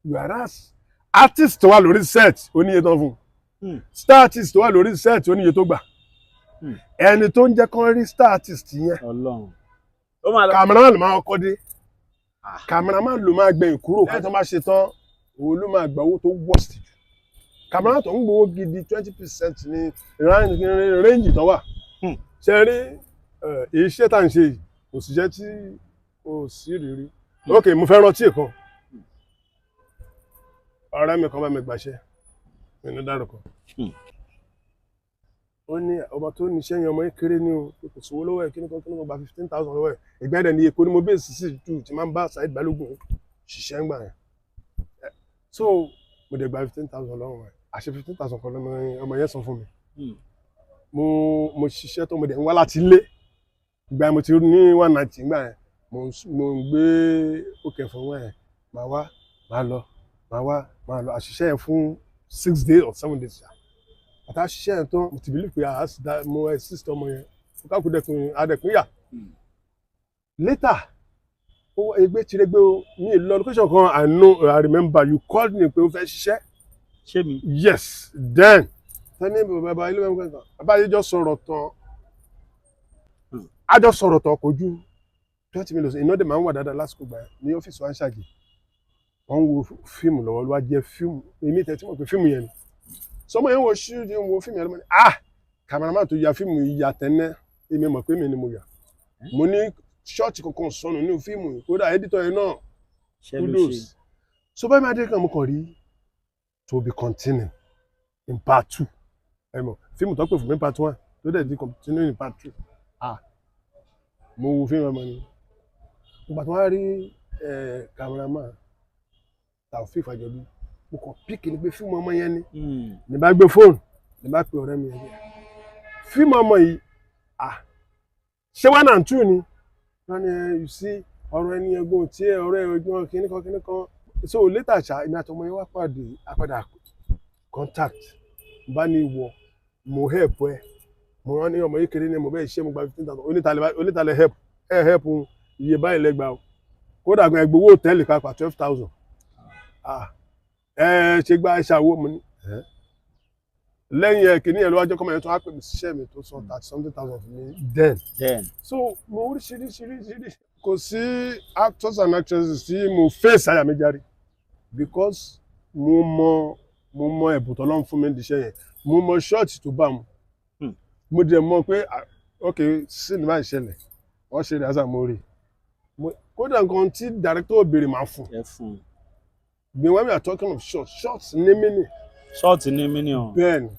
whereas artist tó wà lórí set, ó níye tán fún un. Star artist tó wà lórí set, ó níye tó gbà. Ẹni tó ń jẹ́ kán rí star artist yẹn, Ọlọ́run. Ó máa lọ. Cameraman ló máa kọ́ dé, cameraman ló máa gbẹ̀yìn kúrò. Lẹ́yìn tó máa ṣe tán, òun ló máa gba owó tó worst jù. Cameraman tó ń gbowó gidi, 20% ní range tó wà. Ṣe rí iṣẹ́ tá à ń ṣe yìí, kò sì jẹ́ tí kò sí rírí. Ok, mo fẹ́ rántí kan, ọ̀rẹ́ mi kan bá mi gbàṣẹ́, mi ní dárúkọ. Ó ní ọmọ tó níṣẹ́ yẹn, ọmọ yẹn kéré ní o, pé kò sówó lọ́wọ́ ẹ̀, kíní kan kíní kan, gba 15,000 lọ́wọ́ ẹ̀. Ìgbà ẹ̀dẹ̀ ní Èkó ni mo bẹ́ẹ̀ sì sí jù tí máa ń bá Saheed Balogun ṣiṣẹ́ ń gbà yẹn. So mo dẹ̀ gba 15,000 lọ́wọ́ ẹ̀, àṣẹ 15,000 kan lọ́mọ yẹn, ọmọ yẹn sọ fún mi. Mo ṣiṣẹ́ tó, mo dẹ̀ ń wá láti ilé. Ìgbà yẹn mo ti ní 190, ìgbà yẹn mo ń gbé òkè fún wọn yẹn, màá wá, màá lọ, màá wá, màá lọ. Àṣìṣe yẹn fún 6 days or 7 days ṣá. Àti àṣìṣe yẹn tán, mo ti believe pé mo assist ọmọ yẹn, mo kákó dẹkùn adẹkùn yà. Later ó wá ẹgbẹ́ tirẹ̀gbẹ́ o, mi ì lọ location kan. I know, I remember you called me pé o fẹ́ ṣiṣẹ́. Ṣé mi? Yes. Then tani bàbá ilé ìwé kan, bàbá yìí jọ sọ̀rọ̀ tán. A jọ sọ̀rọ̀ tán, kò ju 20 minutes. Iná dẹ̀ máa ń wà dáadáa lásìkò gbà yẹn ní ọ́fíìsì wa ń ṣàgì. Wọ́n ń wo fíìmù lọ́wọ́, ló wá jẹ́ fíìmù èmi tẹ̀ tí mo pè fíìmù yẹn ni sọmọ yẹn ń wo ṣíṣe ń wo fíìmù yẹn lọ́mọ ní, ah, cameraman tó ya fíìmù yìí ya tẹ́nẹ́, èmi mọ̀ pé mi ni mo yà. Mo ní shot kankan sọnù nínú fíìmù yìí, kódà editor yẹn náà, Ṣé ló ṣe? Kudos. So báyìí máa dé kan, mo kàn rí "to be continue in part two". Ẹ mọ̀ fíìmù tó pè fún mi part one tó dẹ̀ di continue in part two. Ah, mo wo fíìmù ọmọ ni ìgbà tó wá rí cameraman Taofeek Fàjọbí, mo kàn pick ni pé fíìmù ọmọ yẹn ni. Ní bá gbé fóònù, ní bá pe ọ̀rẹ́ mi yẹn, fíìmù ọmọ yìí, ah, ṣé one and two ni? Wọ́n ní you see, ọ̀rọ̀ ẹni ẹgbọ́n tí ọ̀rẹ́ ẹgbọ́n kíní kan kíní kan. So later ṣá, èmi àtọmọ yẹn wá pàdé, àpàdà contact. Bá ní ìwọ mo help ẹ, mo rán ní ọmọ yìí kéré ní mo bẹ́ẹ̀ ṣe, mo gba 15,000. Onítàlẹ̀ help ẹ, help iye báyìí lẹ́gbàá o, kódà gan ẹgbẹ́ owó hòtẹ́ẹ̀lì pàápàá 12,000. Ah, ẹ ṣe gba ṣàwó, mo ní ẹ lẹ́yìn ẹ kìíní ẹ lọ́wọ́jọ́ kọ́mọ yẹn tó wá pè mí síṣẹ́ mi tó san thirty something thousand fún mi then. Then. So mo oríṣiríṣiríṣiríṣi, kò sí actors and actresses tí mo face àyà mi járe, because mo mọ ẹ̀bùn tọ́lọ́run fún mi níṣẹ́ yẹn, mo mọ shot tó bá mu. Mo dẹ̀ mọ̀ pé ah, Ok, scene báyìí ṣẹlẹ̀, wọ́n ṣe rehearsal, mo rí. Kódà nǹkan tí director béèrè, máa fún. Ẹ fún un. Bí when we are talking of shots, shots ní meaning. Shot ní meaning. Bẹ́ẹ̀ni,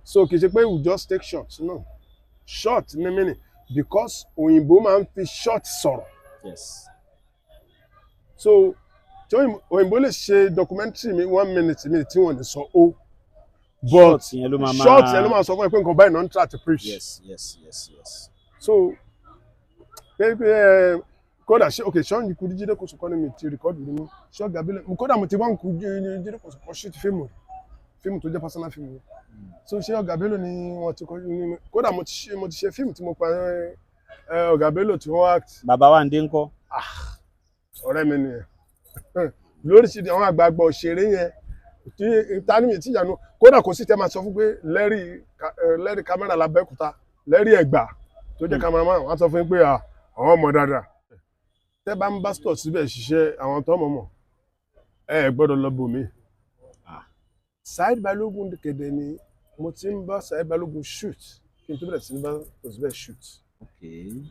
so kì í ṣe pé we just take shots, no. Shot ní meaning because òyìnbó máa ń fi shot sọ̀rọ̀. So tí òyìnbó lè ṣe documentary mi 1 minute mi tí wọ́n ní sọ ó, but shot yẹn ló máa máa shot yẹn ló máa sọ fún ẹ pé nǹkan báyìí náà ń try to preach. So pé ẹ kódà ṣe, ok, ṣọ́ọ̀nì kú Jídé Kòsọ́kọ́ ni mi ti record nínú ṣọ́ọ̀gà bílẹ̀, kódà mo ti bá ń kú Jídé Kòsọ́kọ́ shoot fíìmù, fíìmù tó jẹ́ personal fíìmù. So ṣé Ọ̀gá Bello ni wọ́n ti kọ́ ní? Kódà mo ti ṣe fíìmù tí mo pa ẹ Ọ̀gá Bello tí wọ́n act. Bàbá wa ń dé ńkọ́? Ọ̀rẹ́ mi nìyẹn. Lóríṣiríṣi àwọn àgbààgbà òṣèré yẹn tí tani mi tí ìyanu, kódà kò sí tẹ́ máa sọ fún pé lẹ́rìí kámẹ́rà l'Abẹ́òkúta, lẹ́rìí Ẹ̀gbá tó jẹ́ cameraman, wọ́n á sọ fún yín pé àwọn ọmọ dáadáa tẹ́ bá ń bá stọ̀ síbẹ̀ ṣiṣẹ́, àwọn tó mọ̀ mọ̀ ẹ gbọ́dọ̀ lọ bòmí. Saheed Balogun kéde ni mo ti ń bá Saheed Balogun shoot kí n tó bẹ̀rẹ̀ sí ní bá Tọ̀síbẹ̀ shoot.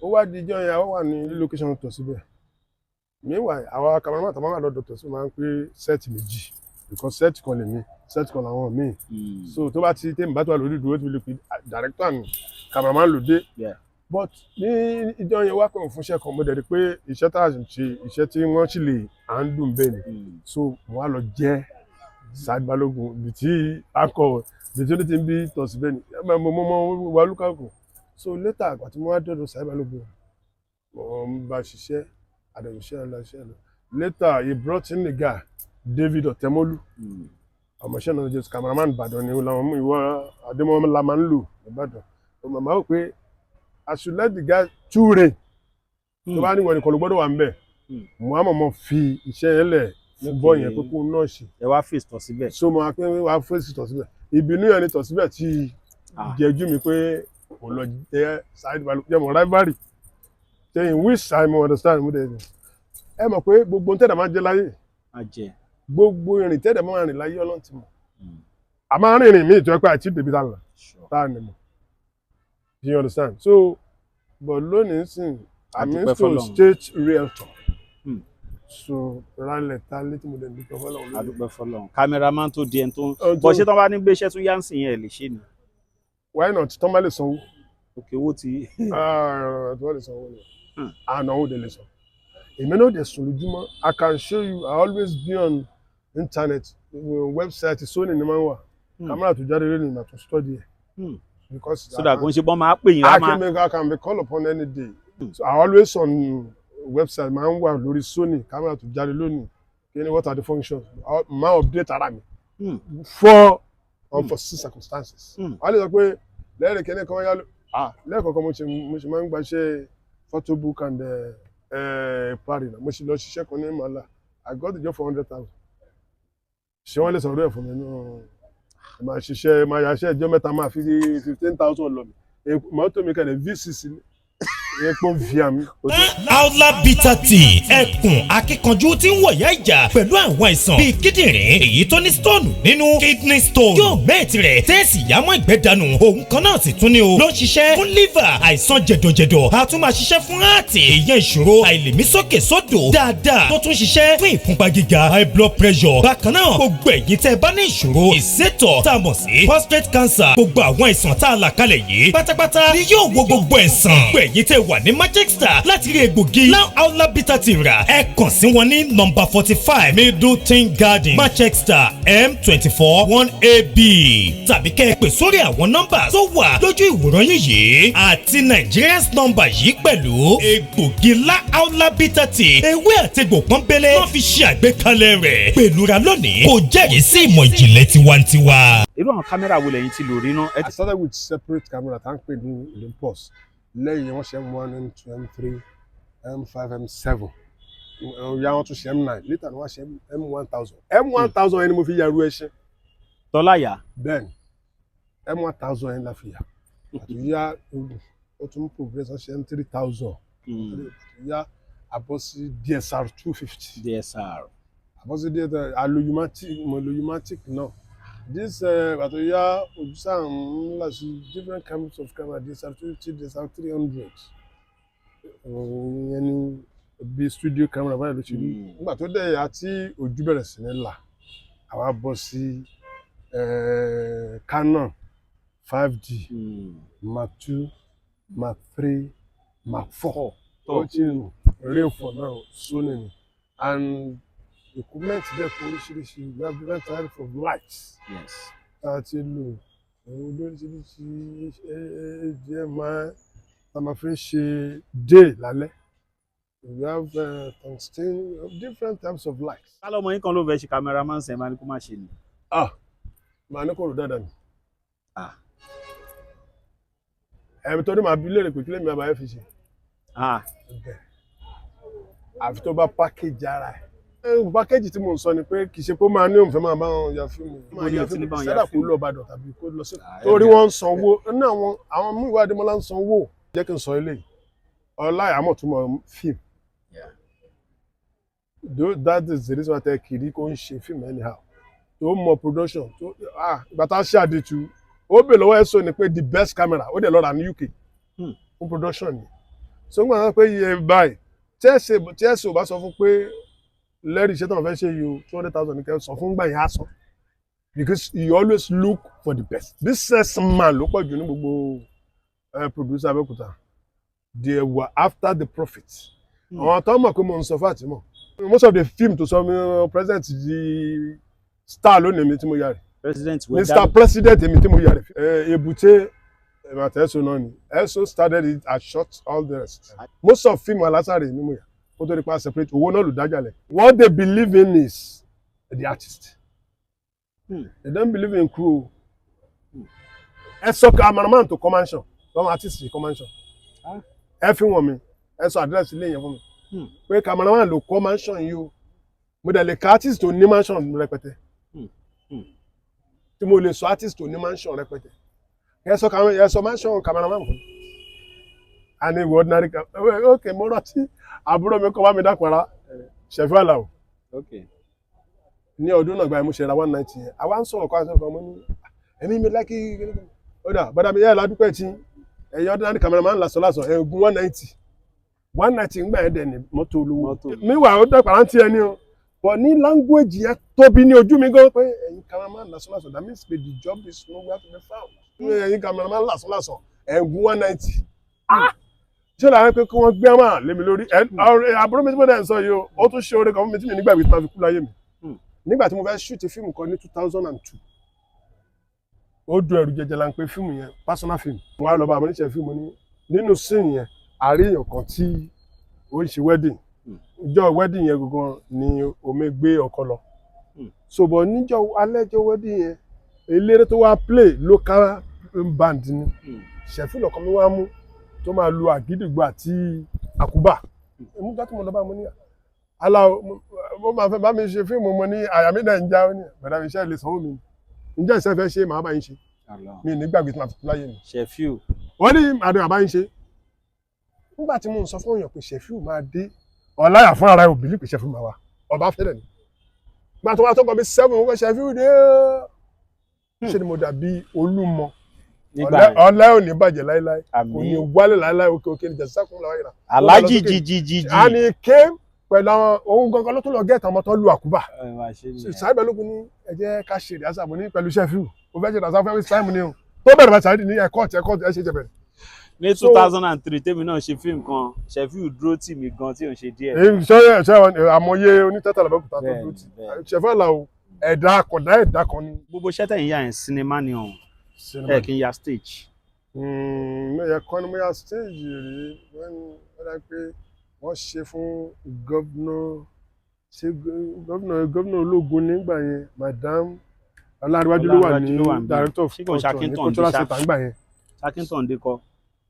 Ó wá di ijọ́ yẹn, ó wà ní location Tọ̀síbẹ̀. Meanwhile, àwa cameraman tó máa wà lọ́dọ̀ Tọ̀síbẹ̀ máa ń pé set méjì because set kan lèmi, set kan làwọn míì. So tó bá ti tèmi bá tó wà lórí ìdúró, tó lè pe director and cameraman ló dé. But ní ìjọ yẹn, wá pẹ̀lú fúnṣẹ́ kan, mo dẹ̀ rí pé iṣẹ́ tá a ṣe, iṣẹ́ tí wọ́n sì lè à ń dùn bẹ́ẹ̀ ni. So mo wá lọ jẹ́ Saheed Balogun ibi tí akọ ibi tí ó ti ń bí Tọ̀síbẹ̀ ni mo mo mo wà lúkàkù. So later, àgbà tí mo wá dọ̀dọ̀ Saheed Balogun, mo ń bá ṣiṣẹ́ àdàbíṣẹ́ lọ ṣiṣẹ́ lọ. Later he brought in the guy, David Ọ̀tẹ́mọ́lú. Ọmọọṣẹ́ náà jẹ́ cameraman Ìbàdàn ni làwọn mú ìwọ Adémọ́lá la máa ń lò Ìbàdàn. Màmá wò pé I should let the guy two reign. Tó bá ní ìwọ nìkan ló gbọ́dọ̀ wà ń bẹ̀. Mo á mọ̀mọ́ fi iṣẹ́ yẹn lẹ̀ fún bọ́ yẹn pé kó náà ṣe. Ẹ wá face Tọ̀síbẹ̀. So mo máa pé wàá fèsì Tọ̀síbẹ̀. Ìbínú yẹn ni Tọ̀síbẹ̀ tí jẹ́jú mi pé kò lọ jẹ́ Saheed Balogun jẹ́ mọ̀ rivalry say in which I mo understand. Mo dẹ̀ ẹ mọ̀ pé gbogbo ohun tẹ́lẹ̀ máa jẹ́ láyé, Má jẹ. gbogbo ìrìn tẹ́lẹ̀ máa rìn láyé, Ọlọ́run ti mọ̀. A máa ń rìnrìn míì tó yẹ pé àti débi tá a lọ tá a nì mọ̀, you understand? So but lónìí sìn, I'm Dúpẹ́ into f'Ọlọ́run. state realtor. So rálẹ̀ tá létí, mo dẹ̀ dúpẹ́ f'Ọlọ́run lórí. A dúpẹ́ f'Ọlọ́run, cameraman tó di ẹni tó ń Ohun bọ̀, ṣé tán bá ní gbéṣẹ́ tún yá ń sìn yẹn, ẹ̀ lè ṣe ni? Why not? Tán bá lè sanwó. Òkè owó ti. Ah, tí wọ́n lè sanwó ni. Àná owó dẹ̀ lè san. Èmi náà dẹ̀ sùn lójúmọ́. I can show you, I always be on internet, website Sony ni máa ń wà. Camera tó jáde lónìí, màá tún study ẹ̀. Because So that kò ń ṣe bọ́n máa pè yín wá I máa. can be called upon any day. So I always on website, máa ń wà lórí Sony, camera tó jáde lónìí. Kí ni, what are the functions? Máa update ara mi for unforeseen circumstances. Wọ́n lè sọ pé lẹ́rìí kẹ́ni kan yá ló ah lẹ́ẹ̀kọ̀ọ̀kan mo ṣe máa ń gbaṣẹ́ photo book and party náà. Mo ṣe lọ ṣiṣẹ́ kan ní Màlá, I got the job for 100,000. Ṣé wọ́n lè sọ̀rọ̀ ẹ̀ fún mi náà? Máa ṣiṣẹ́, máa yàṣẹ́ ìjọ mẹ́ta, máa fi 15,000 lọ mi. Mọ́tò mi kẹ̀lẹ̀ V6 ni, epo via mi. Aula Bitter Tea, ẹkùn akíkanjú tí ń wọ̀yá ìjà pẹ̀lú àwọn àìsàn bíi kíndìnrín, èyí tó ní stone nínú, kidney stone, yóò mẹ́ẹ̀tì rẹ̀ tẹ́ẹ̀sì yámọ́ ìgbẹ́ dànù. Òun kan náà sì tún ní o ló ń ṣiṣẹ́ fún liver, àìsàn jẹ̀dọ̀jẹ̀dọ̀, a tún máa ṣiṣẹ́ fún heart, ìyẹn ìṣòro àìlèmí sókè sódò dáadáa, tó tún ṣiṣẹ́ fún ìfúnpá gíga, high blood pressure. Bákan náà, gbogbo ẹ̀yin tẹ́ ẹ bá ní ìṣòro ìsétọ̀ tá a mọ̀ sí prostate cancer, gbogbo àwọn àìsàn tá a là kalẹ̀ yìí pátápátá ni yóò wo gbogbo ẹ̀sán. Gbogbo ẹ̀yin tẹ́ wà ní Manchester láti rí egbògi Now Aula Bitter Tea rà, ẹ kàn sí wọn ní nọ́mbà 45 Middleton Garden, Manchester, M24 1AB, tàbí kẹ́ ẹ pè sórí àwọn nọ́mbà tó wà lójú ìwòran yín yìí àti Nigerians nọ́mbà yìí pẹ̀lú. Egbògi La Aula Bitter Tea, ewé àtegbò pọ́nbélé wọ́n fi ṣe àgbékalẹ̀ rẹ̀ pẹ̀lú ra lónìí kò jẹ́rìí sí ìmọ̀ ìjìnlẹ̀ tiwantiwa. Irú àwọn kámẹ́rà wo lẹ́yìn tí lò rí náà? Ẹ I started with separate camera tá ń pè ní Olympus. Lẹ́yìn wọ́n ṣe M1, M2, M3, M5, M7, ya wọ́n tún ṣe M9 later ni wọ́n ṣe M1000. M1000 yẹn ni mo fi ya irú ẹṣin. Tọ́láyà. Bẹ́ẹ̀ni, M1000 yẹn la fi yà. Àtúnyá ó tún progress, wọ́n ṣe M3000. Àtúnyá àbọ̀ sí DSR 250. DSR. Àbọ̀ sí DSR, alo U-matic, mo lo U-matic náà. This àtò yá ojúsà ńlá sí different kinds of camera, DSR 250, DSR 300. Ìyẹn ni bí studio camera báyìí ló ṣe rí. Nígbà tó dẹ̀ yá tí ojú bẹ̀rẹ̀ sí ní là, àwa bọ́ sí Canon 5D, Mark 2, Mark 3, Mark 4. Ó ti real for now, Sony ni. And equipment dẹ̀ kó oríṣiríṣi. We have different types of lights tá a ti lò, òun lóríṣiríṣi HDMI tá a máa fi ń ṣe day lálẹ́. We have tungsten, we have different types of lights. Kálọ́mọ yín kan ló fẹ́ ṣe cameraman sẹ́yìn, máa ní kó má ṣe ni? Ah, màá ní kò rò dáadáa ni. Ẹ̀mí tó ní màá bí léèrè pé kí lèmi àbáyé fi ṣe. Àfi tó bá package ara ẹ̀. Package tí mò ń sọ ni pé kì í ṣe pé ó máa ní òun fẹ́ máa bá wọn ya fíìmù. Máa Ibo ni ya ò ti ní fíìmù bá wọn ya sẹ́dá kó fíìmù? lọ Ìbàdàn tàbí kó lọ sí. Torí wọ́n ń sanwó ní àwọn Múyìwá Adémọ́lá ń sanwó. Jẹ́ kí n sọ eléyìí. Ọlá ìyàmọ̀ túmọ̀ fíìmù. Though that is the reason why tẹ kiri kó ń ṣe fíìmù anyhow. Tó mọ production tó ìgbà tá a ṣe àdìtú, ó bè lọ́wọ́ ẹ̀ sọ ni pé the best camera ó dẹ̀ lọ rà ní UK fún production ni. So ń gbà náà pé iye báyìí tí ẹ̀sẹ̀ ò bá sọ fún pé lẹ́rìí iṣẹ́ tó wọ́n fẹ́ ṣe yìí o, 200,000 ní kẹ́ sọ fún gbà yẹn, á sọ, because you always look for the best. Business man ló pọ̀ jù ní gbogbo producer Abẹ́òkúta. They were after the profit. Àwọn tó mọ̀ pé mo ń sọ fún àtìmọ̀, most of the film tó sọ mi president di star lónìí mi tí mo yà rẹ̀. President wẹ̀. Mr President, èmi tí mo yà rẹ̀. Èbúté àti Ẹ̀sọ́ náà ni. Ẹ̀sọ́ started it and shot all the rest. Most of film Alásàrè ni mo yà kó tó di pa separate owó náà ló dájà lẹ̀. What they believe in is the artist. They don't believe in crew. Ẹ sọ cameraman tó kọ́ mansion lọ́wọ́, artist kọ́ mansion. Ẹ fi wọ̀n mi, ẹ sọ àdírẹ́sì ilé yẹn fún mi pé cameraman ló kọ́ mansion yìí o. Mo dẹ̀ lè ka artist tó ní mansion rẹpẹtẹ. Tí mo lè sọ artist tó ní mansion rẹpẹtẹ, ẹ sọ mansion cameraman fún mi. A ní ìwọ ordinary cam, ok. Mo rántí àbúrò mi kọ́ bá mi dápara Ṣẹ̀fí Àlàó ní ọdún náà gba mo ṣe ra 190 yẹn. Àwa ń sọ̀rọ̀ kọ́ àti ọkọ̀ mo ní ẹ̀mí mi lákì ó dà bọ́dà mi yẹ́ ẹ̀ ládùúgbò ẹ̀ tí ẹ̀yìn ordinary cameraman lásán lásán ẹ̀gún 190 190 ńgbà yẹn dẹ̀ ní mọ́tò olówó. Mọ́tò. Meanwhile, ó dàgbà rántí ẹni o, but ní language yẹn tóbi ní ojú mi gan pé ẹ̀yin cameraman lásán lásán, that means pé the job is nowhere to be found. Ẹ̀yin cameraman lásán lásán ẹ̀gún 190, ṣé làwọn pé kí wọ́n gbé àmà lé mi lórí àbúrò mi tí mo dẹ̀ ń sọ yìí o, ó tún ṣe oore kan fún mi tí mi nígbà ìwé tí ma fi kú láyé mi. Nígbà tí mo fẹ́ shoot fíìmù kan ní 2002, ó dùn ẹrù jẹjẹ la ń pe fíìmù yẹn, personal film. Mo wá lọ bá àwọn oníṣẹ́ fíìmù ní nínú scene yẹn, àríyàn kan tí ó ń ṣe wedding. Ìjọ wedding yẹn gangan ni omi gbé ọkọ lọ. So bọ̀ níjọ́ alẹ́jọ́ wedding yẹn, eléré tó wá play local band ni. Ṣẹ̀fí lọ́kàn mi wá mú tó máa lu àgídìgbò àti àkúbà. Èmi jọ́ tí mo lọ bá mo ní aláwo mo máa fẹ́ bá mi ṣe fíìmù, mo ní àyà mi náà ń já, ó ní bàdá mi iṣẹ́ lè sanwó mi, ǹjẹ́ ìṣe fẹ́ ṣe màá bá yín ṣe. Mi ní gbàgbé tí màá fi kú láyé mi. Ṣẹ̀fíù. Wọ́n ní àdó àbá yín ṣe. Nígbà tí mo ń sọ fún èèyàn pé Ṣẹ̀fíù máa dé, ọ̀láyà fún ara ẹ̀ ò believe pé Ṣẹ̀fíù máa wá ọba fẹ́rẹ̀ ni. Nígbà tó wá tó kọ bí 7, wọ́n kọ́ Ṣẹ̀fíù dé. Ṣe ni mo dàbí Olúmọ. Nígbà yẹn. Ọ̀lẹ́ ò ní bàjẹ́ láíláí, kò ní Àmín. wálé láíláí, òkè òkè ní jẹ̀sísàkùn làwọn yìí. Aláàjì jíjí. And he came pẹ̀lú àwọn ohun gangan ló tún lọ gẹ́ẹ̀tì ọmọ tó lu àkúbà. Ẹ máa ṣe nìyẹn. Sáyid Balógun ní ẹ jẹ́ ká ṣe ìdásá. Mo ní pẹ̀lú Ṣẹ́fíù mo fẹ́ ṣe ìdásá fẹ́ sáìmù ni o tó bẹ̀rẹ̀ bá Sáyid ní ẹ̀kọ́ ẹ̀kọ́ ẹ̀ ṣe jẹ̀bẹ̀rẹ̀. Ní 2003 tèmi náà ṣe fíìmù kan, Ṣẹ̀fíù dúró tì mí gan tí ò ń ṣe díẹ̀. Ṣé ṣé àmọye onítẹ́tà làbẹ́kúta tó dúró tì. Ṣẹ̀fíù Àlàó, ẹ̀dá akọ̀dá ẹ̀dá kan ni. Gbogbo iṣẹ́ tẹ̀yìn yà yẹn, sinimá ni ọ̀hún, ẹ kì í ya stage? Mo yẹ kọ́ ni mo ya stage rí. Wọ́n dá pé wọ́n ṣe fún governor, ṣé governor ológun nígbà yẹn, Madam Ọlárẹ̀wájú ló wà ní Ọlárẹ̀wájú ló wà níbí. Director of Ṣé kò ń ṣe culture ní Akíntàn cultural Dé ṣá? center nígbà yẹn. Akíntàn dé kọ́.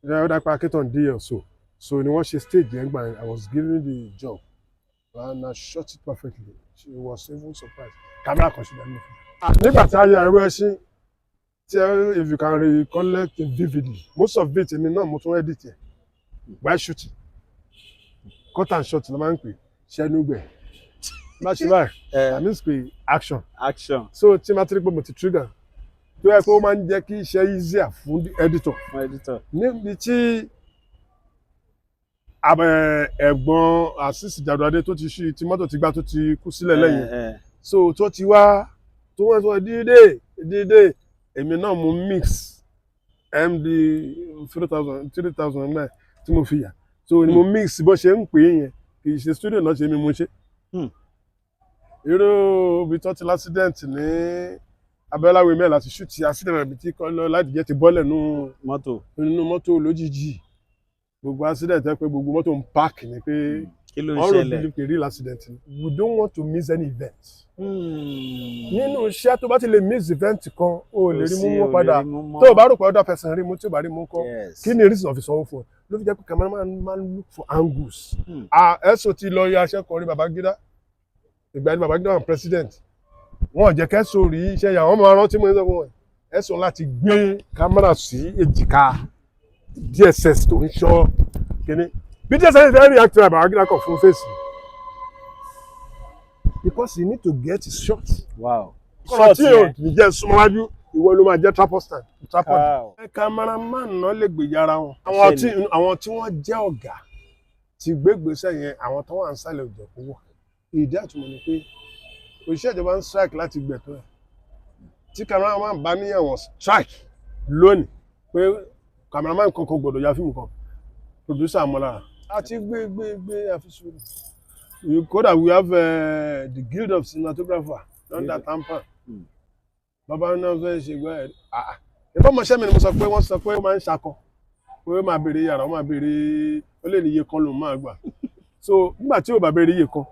Ó dá pé Akíntàn dé also. So ni wọ́n ṣe stage yẹn gbà yẹn. I was given the job and I shot it perfectly. She was even surprised. Camera kan ṣe dání fún mi. Nígbà tí a yẹ ẹrú ẹṣin tí if you can recollect vividly, most of it èmi náà mo tún edit ẹ while shooting. Cut and shot ló máa ń pè ṣẹ́nu gbẹ̀. Má ṣe báyìí, ẹ that means pé action. Action. So tí ma ti rí pé mo ti trigger, tó yẹ pé ó máa ń jẹ́ kí iṣẹ́ easier fún the editor. Fún editor. Níbi tí ẹ̀gbọ́n Azeez Jàdùadé tó ti ṣí tí mọ́tò ti gbá tó ti kú sílẹ̀ lẹ́yìn, so tó ti wá tó wọ́n sọ dídé dídé, èmi náà mo mix MD 3000 3000 náà tí mo fi yà, so ni mo mix bó ṣe ń pè é yẹn. Kì í ṣe studio náà ṣe mi mo ṣe. Irú ibi tó ti l'accident ní Abẹ́láwé mẹ́rin láti shoot accident, ibi tí Ládìjẹ́ ti bọ́lẹ̀ nù mọ́tò. Nínú mọ́tò lójijì. Gbogbo accident ẹ pé gbogbo mọ́tò ń park ni pé Kí ló ń wọ́n rò ṣẹlẹ̀? Believe pé real accident ni. We don't want to miss any event nínú iṣẹ́. Tó bá ti lè miss event kan, o lè rí mú mú padà. Tó o bá rò pé other person rí mú, tí o bá rí mú kọ́, kí ni reason of ìsanwó fún ẹ? Ló fi jẹ́ pé cameraman máa ń look for angles. Ah, ẹ̀sùn ti lọ yọ aṣẹ́ kan rí Babangida. Ìgbà ní Babangida wà president, wọn ò jẹ́ kẹ́sùn rí iṣẹ́ yà wọ́n máa rántí mọ́ ẹ sọ fún wọn ẹ̀sùn láti gbé kámẹ́rà sí èjìká DSS tó ń ṣọ́ kínní. Bí DSS fẹ́ react to Babangida kọ̀ fún fèsì because he need to get his shot. Kọ́nà tí o ní jẹ́ súnmọ́wájú, ìwọ ló máa jẹ́ tripod stand, tripod. Cameraman náà lè gbèjà ara wọn. Àwọn tí wọ́n jẹ́ ọ̀gá ti gbé ìgbésẹ̀ yẹn, àwọn tó wà ń sàlẹ̀ òjò kó wọ̀. Ìdí àtúmọ̀ ni pé òṣìṣẹ́ ìjọba ń strike láti gbẹ̀tọ́ ẹ̀. Tí cameraman bá ní àwọn strike lónìí pé cameraman kankan gbọ́dọ̀ ya fíìmù kan, producer mọ́lára àti gbé gbé gbé àfisùn. Kódà we have the Guild of Cinematographer under TAMPAN. Bàbá náà fẹ́ ṣe gbọ́ ẹ̀, ah, ìbọn ọmọọṣẹ́ mi ni mo sọ pé wọ́n sọ pé ó máa ń ṣakọ, pé ó máa béèrè yàrá, ó máa béèrè, ó lè ní iye kan lòún máa gbà. So nígbà tí ò bá béèrè iye kan,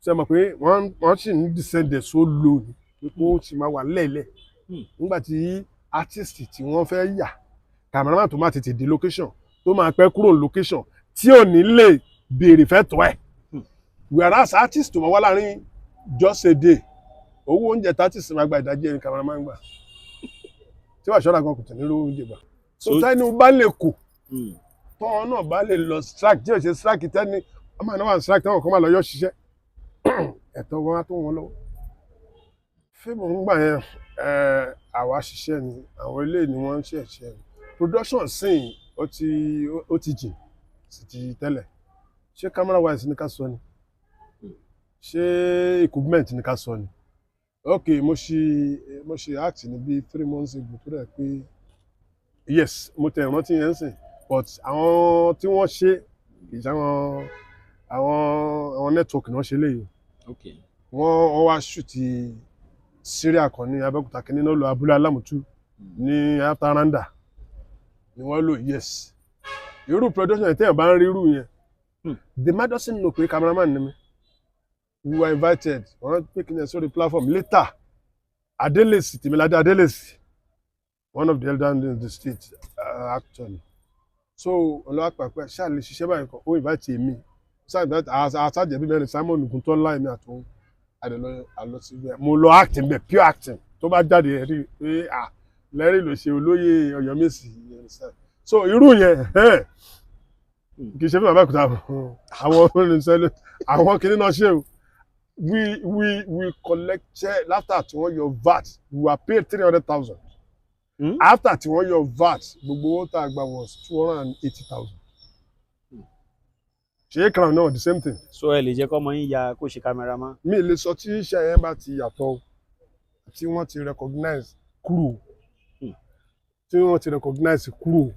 ṣe mọ̀ pé wọ́n sì ń descend so low ni pé kó sì máa wà lẹ́ẹ̀lẹ̀. Nígbà tí artist tí wọ́n fẹ́ yà, cameraman tó máa tètè dé location, tó máa pẹ́ kúrò ní location, tí ò ní lè béèrè fẹ́ tọ́ ẹ̀, whereas artist tó máa wá láàrin just a day, owó oúnjẹ tí artist máa gba, ìdajì ẹni cameraman gbà. Tí wàá ṣọ́ra gan, kò tẹ̀ ní lówó oúnjẹ gbà. So tẹ́ni bá lè kù, tọ́wọ́n náà bá lè lọ strike, tí ò ṣe strike, tẹ́ni ọmọ náà wà strike, táwọn kan máa lọ yọ ṣiṣẹ́, ẹ̀tọ́ wọn á tó wọn lọ́wọ́. Fíìmù ń gbà yẹn, àwa ṣiṣẹ́ ni, àwọn ilé ni wọ́n ń ṣe ẹ̀ṣẹ̀ ni. Production sìn ó ti jìn sí ti tẹ́lẹ̀. Ṣé camera wise ní ká sọ ni? Ṣé equipment ní ká sọ ni? Ok, mo ṣe act ní bíi 3 months ago tó dẹ̀ pé yes, mo tẹ̀ rántí yẹn sìn, but àwọn tí wọ́n ṣe kì í ṣe àwọn network náà ṣe léyìí. Wọ́n wá shoot serial kan ní Abẹ́òkúta, kìíní náà lọ abúlé Alámùtú ní Ataranda ni wọ́n lò. Yes, irú production yẹn, téèyàn bá ń rí irú yẹn, the man doesn't know pé cameraman ni mi. We were invited, wọ́n pè kí ni sórí platform later. Adelesi, Tèmiládé Adelesi, one of the elders in the state, actually. So ọlọ́pàá ṣáà lè ṣiṣẹ́ báyìí kan, ó invite èmi, ṣáà invite àṣàjẹbí mẹ́rin, Simon Oguntola, èmi àtòun àdèlọ àlọ síbẹ̀. Mo lọ acting bẹ̀, pure acting tó bá jáde ẹ̀ rí pé ah, lẹ́rìí ló ṣe olóyè Ọ̀yọ́mèsì, you understand? So irú yẹn, kì í ṣe fún Abẹ́òkúta, àwọn oníṣẹ́ àwọn kìnìún náà ṣe o. We collected, after tí wọ́n yọ VAT, we were paid 300,000. After tí wọ́n yọ VAT, gbogbo owó tá a gbà was 280,000. Ṣe crown náà, the same thing. So ẹ lè jẹ́ kọ́mọ yín ya kó ṣe cameraman? Mi lè sọ tí iṣẹ́ yẹn bá ti yàtọ̀ o, tí wọ́n ti recognize crew, tí wọ́n ti recognize crew.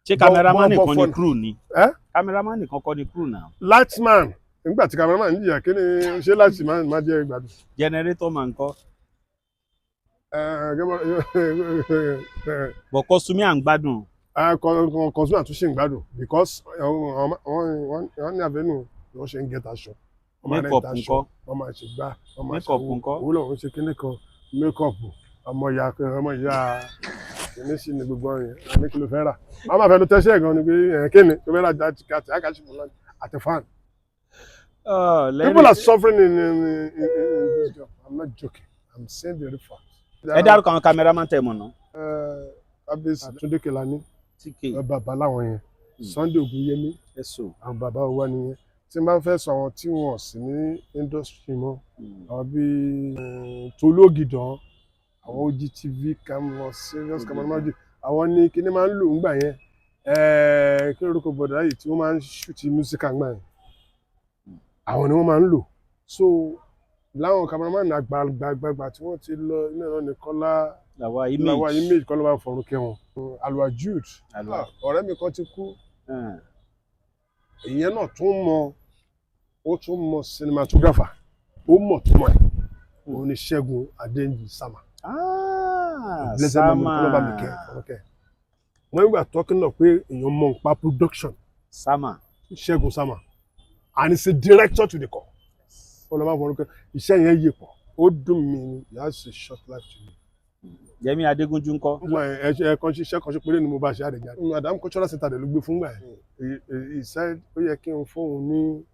Ṣé cameraman bọ́ nìkan ni fọ́nà. Crew ni? Ẹ́? Cameraman nìkan kọ́ ni crew náà. Lightman, nígbà tí cameraman ń jìyà, kí ni ṣé lightman máa jẹ́ ìgbádùn? Generator man ńkọ́? Ẹ, But costume à ń gbádùn. Consumer tún ṣì ń gbádùn because wọ́n ní avenue ni wọ́n ṣe ń get aṣọ. Wọ́n máa Makeup rent aṣọ, ńkọ́? Wọ́n máa ṣe gbá, wọ́n máa ṣe Makeup ńkọ́? Owó lọ́wọ́ ṣe kíní kan, makeup, ọmọ ìyá kìíní sí ni gbogbo ọyàn àní kí ló fẹ́ rà. Wọ́n máa fẹnu tẹ́sẹ̀ gan ni pé ẹ̀ kíni tó fẹ́ rà jáde àti àkàṣìfò náà àti fan. People are suffering in this job. I'm not joking. I'm saying the real fact. Ẹ dárúkọ àwọn cameraman tẹ̀ mọ̀ náà. Kábíyèsí Túndé Kèlání, TK. Bàbá láwọn yẹn. Sunday Ògúnyẹmí, Ẹ̀sùn. àwọn bàbá wa nìyẹn. Tí n bá fẹ́ sọ àwọn tí wọ́n sì ní industry mọ́, àwọn bíi Tolú Ògìdán, àwọn OGTV camera, serious cameraman, àwọn ní kíní máa ń lò ńgbà yẹn. Kí lórúkọ bọ̀dá yìí tí wọ́n máa ń shoot music ńgbà yẹn? Àwọn ni wọ́n máa ń lò. So láwọn cameraman àgbààgbàgbà tí wọ́n ti lọ iná náà ní Kọ́lá Làwa Image. Làwa Image, Kọ́lá máa ń fọ̀rùn kẹ́ wọn. Alwa Jude. Alwa. Ah, ọ̀rẹ́ mi kan ti kú. Ìyẹn náà tún mọ, ó tún mọ cinematographer, ó mọ̀ tó mọ̀ ẹ̀. Òun ni Ṣẹ́gun Adéǹjì Sama. Ah, Blessed memory, kọ́lọ́ bá mi kẹ́ Sama. Ọ̀rọ̀ kẹ́. When we are talking of pé èèyàn mọ̀ nípa production, Sama. Ṣẹ́gun Sama, and he's a director to the core. Kọ́lọ́ bá fọ̀rọ̀ kẹ́. Iṣẹ́ yẹn yé pọ̀, ó dùn mí ni. He has a short life to live. Yẹmí Adégúnjú ńkọ́? Nígbà yẹn, ẹ kan ṣiṣẹ́ kan ṣe péré ni mo bá ṣe àdèjà. Adam Cultural Center dẹ̀ ló gbé fún gbà yẹn. He said ó yẹ kí n fóun ní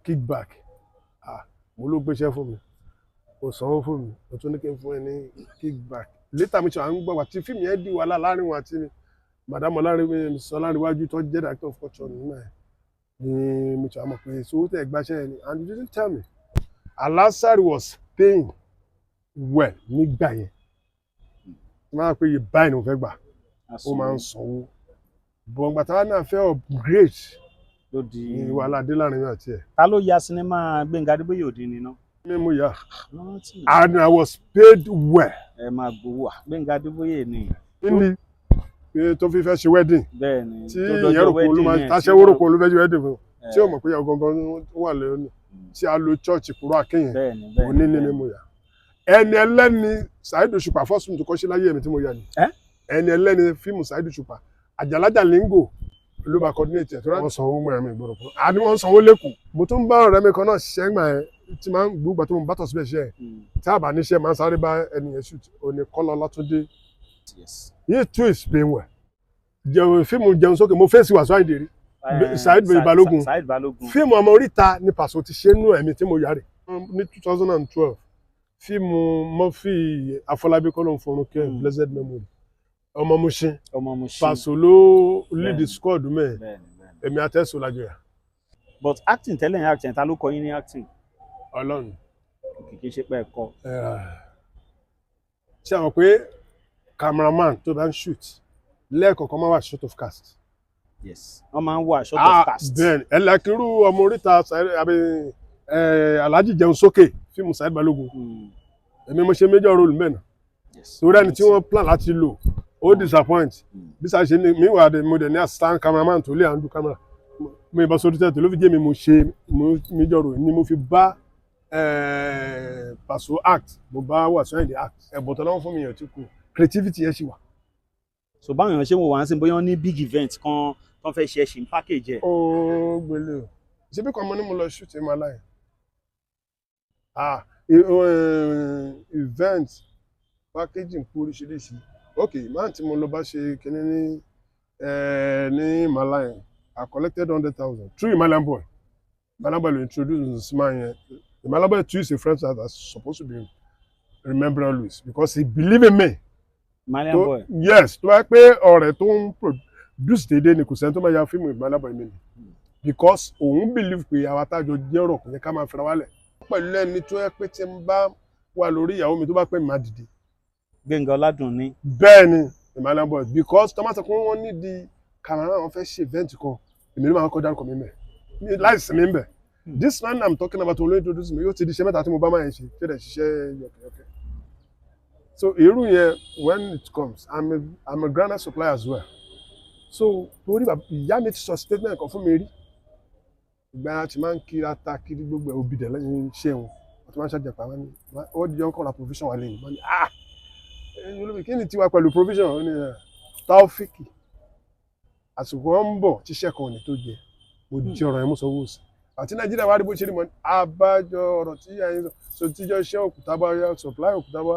kickback. Ah, mo ló gbéṣẹ́ fún mi, kò sanwó fún mi, mo tún ní kí n fún ẹ ní kickback. Later mi ṣe à ń gbọ́ wà tí fíìmù yẹn di wàhálà láàrin wọn àti Madam Ọláríwájú tó jẹ́ director of culture nígbà yẹn ni mo ṣe àmọ̀ pé sowó tẹ̀ gbàṣẹ́ yẹn ni, and you didn't tell me. Alasari was paying well nígbà yẹn. Máa pé iye báyìí ni mo fẹ́ gbà, ó máa ń sanwó. Bọ̀ǹgbà táwa náà fẹ́ upgrade Ló di ní wàhálà dé láàrin mi àti ẹ̀. Ta ló ya sinimá Gbẹ́ngà Adébóyè òde ni ná? Mímú ya. Rántí. And I was paid well. Ẹ máa gbowó à, Gbẹ́ngà Adébóyè ni. Ní pé tó fi fẹ́ ṣe wedding Bẹ́ẹ̀ ni. tí ìyẹn rò pé olú máa táṣẹ́wó rò pé olú fẹ́ ṣe wedding fún un, tí ó mọ̀ pé ìyàwó gangan ó wà lẹ́nu tí a lo church kúrò àkéyìn. bẹ́ẹ̀ ni bẹ́ẹ̀ Òní ní bẹ́ẹ̀ ni. mímú ya. Ẹni ẹlẹ́ni, Saheed Òṣùpá, first film tó kọ́ ṣe láyé mi tí mo yà ni. Ẹ́? Ẹni ẹlẹ́ni, fíìmù Saheed Òṣùpá, Àjàlájà Lingo ló bá coordinate ẹ̀ tó rà. Wọ́n sanwó mọ́ ẹ̀mí ìgbọ̀rọ̀ fún àní wọ́n sanwó lẹ́kọ̀ọ́. Mo tún bá ọ̀rẹ́ mi kan náà ṣiṣẹ́ ńgbà yẹn tí máa ń gbúgbà tó mo bá tọ̀ síbẹ̀ ṣe ẹ̀ tí a bá níṣẹ́ máa ń sáré bá ẹni yẹn shoot, òní Kọ́lá Ọlátúndé. He too is paying well. Jẹun fíìmù Jẹun Sókè, mo fèsì Wàsíù Àyìndé rí. Saheed Balógun. Saheed Balógun. Fíìmù Ọmọ Oríta ní Pàṣọ ti ṣe nú ẹ̀mí tí mo yà rè ní 2012. Fíìmù Murphy Afọlábí, kọ́ ló ń fọrun kẹ́, blessed memory, Ọmọ Mushin. Ọmọ Mushin. Pàṣọ ló lead the squad mẹ́ẹ̀. bẹ́ẹ̀ni bẹ́ẹ̀ni Èmi àtẹ̀sọ̀ lájọ yà. But acting tẹ́lẹ̀ yẹn, acting, ta ló kọ́ yín ní acting? Ọlọ́run. Kì í ṣe pé ẹ kọ́? Ṣé àwọn pé cameraman tó bá ń shoot lẹ́ẹ̀kọ̀ọ̀kan máa wà short of cast? Yes, wọ́n máa ń wà short of cast. Bẹ́ẹ̀ni, ẹlẹ́kìrú Ọmọ Oríta, àbí Alhaji Jẹun Sókè, fíìmù Saheed Balógun, èmi mo ṣe major role mẹ́nà. Torí ẹni tí wọ́n plan láti lò ó disappoint. Bí sáà ṣe ní mi wà dé, mo dẹ̀ ní assistant cameraman tó lè handle camera. Mo ìbọn sórí tẹ́tẹ̀ ló fi jẹ́ mi, mo ṣe major role ni mo fi bá Paso act, mo bá Wasiu Ayinde act. Ẹ̀bùn tó lọ́wọ́ fún mi yẹn ti kú, creativity yẹn ṣì wà. So báwọn èèyàn ṣe ń wò wá ń sìn, bóyá wọ́n ní big event kan tó ń fẹ́ ṣe, ẹ̀ṣin package ẹ̀? Ó gbélé o. Ṣé bí kan mo ní mo lọ shoot ẹ̀ máa láyé, ah, event packaging kú oríṣiríṣi. Ok, máa tí mo lọ bá ṣe kinní ní Himalayan, I collected 100,000 through Himalayan Boy. Himalayan Boy will introduce me to man yẹn. Himalayan Boy too is a friend that is supposed to be remembered always because he believe in me. Malian Boy. Yes, tó bá pé ọ̀rẹ́ tó ń produce déédéé ni, kò sẹ́ni tó máa ya fíìmù Himalayan Boy mi ni, because òun believe pé àwa tájọ jẹ́ ọ̀rọ̀ kò yẹ ká máa fira wálẹ̀ pẹ̀lú ẹni tó yẹ pé tí ń bá wà lórí ìyàwó mi, tó bá pẹ́ mi, máa dìde. Gbẹ̀ngà Ọládùnní. Bẹ́ẹ̀ ni, Himalayan Boy, because tó máa sọ pé wọ́n ní di camera, wọn fẹ́ ṣe event kan, èmi ló máa kọ́ dárúkọ mi mẹ́ láì sinmi ń bẹ̀. This man I'm talking about, olóyún introduce mi, yóò ti di iṣẹ́ mẹ́ta tí mo bá máa ń ṣe tí ó dẹ̀ ṣiṣẹ́ yọ̀kẹ̀yọ̀kẹ̀. So irú yẹn, when it comes, I'm a granite supplier as well. So torí ìyá mi ti sọ statement kan fún mi rí ìgbà yẹn, ti máa ń kiri ata kiri gbogbo ẹ̀, òbí dẹ̀ lẹ́yìn iṣẹ́ wọn, wọ́n ti máa ń ṣàjẹpà wọn ni ó di ọkọ̀ ra provision wà lẹ́yìn. Wọ́n ní, "Ah, ẹ̀yin olómi, kí ni tiwa pẹ̀lú provision?" Ó ní ẹ̀ Taofiki, àsìkò wọn ń bọ̀ tíṣẹ́ kan ò ní tó jẹ. Mo di ọ̀rọ̀ yẹn mú sọ wọ́ọ̀sì àti Nàìjíríà wá rí bó ṣe rí mọ́. Abájọ ọ̀rọ̀ tí yà ń sọ, tíjọ́ iṣẹ́ òkúta bá yá, supply òkúta bá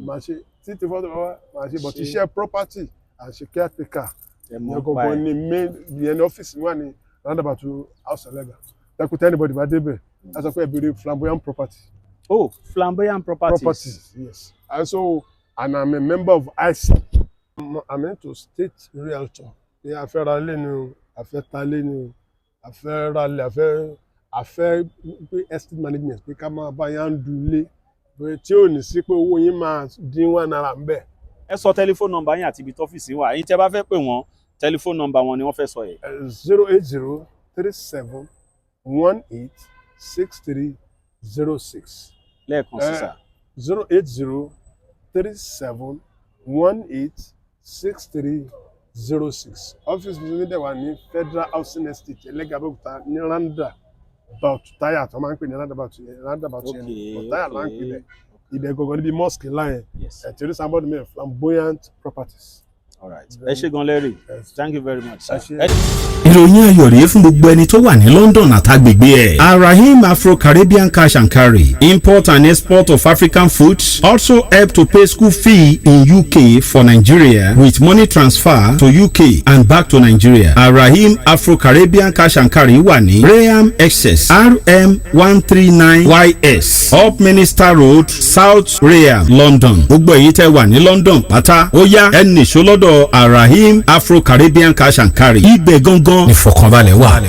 máa ṣe, títí fọ́tò bá wá máa ṣe, but Ṣe. iṣẹ́ property àṣe caretaker Ẹ mọ̀ ìyẹn pa gangan ẹ̀. Ní main ìyẹn ní ọ́fíìsì mi wà ní roundabout House Ẹlẹ́gà tẹkùtẹ́. Anybody bá débẹ̀, á sọ pé ẹ béèrè Flamboyant Property. Oh, Flamboyant Properties. Properties, yes. And so, and I'm a member of IC. I'm into state realtor. Pé a fẹ́ ra ilé ni o, a fẹ́ ta ilé ni o, A fẹ́ ralẹ̀, a fẹ́ pé estate management, pé ká máa bá yá ń du ilé, pé tí ò ní sí pé owó yín máa dín ₦1 ń bẹ̀. Ẹ sọ telephone number yín àti ibi tọ́fíìsì wà. Ẹ̀yin tẹ́ bá fẹ́ pè wọ́n, telephone number wọn ni wọ́n fẹ́ sọ yẹn. 08037186306. Lẹ́ẹ̀kan sí, sir. 08037186306. Ọ́fíìsì mi dẹ̀ wà ní Federal Housing Estate, Ẹlẹ́gà, Abẹ́òkúta, ní roundabout táyà tó máa ń pè ní roundabout yẹn, roundabout yẹn ni táyà máa ń pè bẹ́ẹ̀, ibẹ̀ gangan níbi mosque ńlá yẹn. Ẹ̀ tí orí sábọ́ọ̀dù mi, Flamboyant Properties. All right, ẹ ṣé gan, Larry. Thank you very much, sir. Ẹ ṣé. Ìròyìn ayọ̀ rèé fún gbogbo ẹni tó wà ní London àtàgbègbè ẹ̀. Arahim Afro-Caribbean Cash and Carry, import and export of African foods, also help to pay school fee in UK for Nigeria with money transfer to UK and back to Nigeria. Arahim Afro-Caribbean Cash and Carry wà ní Rainham, Essex, RM139 YS, Upminster Road, South Rainham, London. Gbogbo èyí tẹ́ wà ní London pátá, ó yá, ẹ nìṣó lọ́dọ̀ Arahim Afro-Caribbean Cash and Carry. Ibẹ̀ gangan ìfọ̀kànbalẹ̀ wà.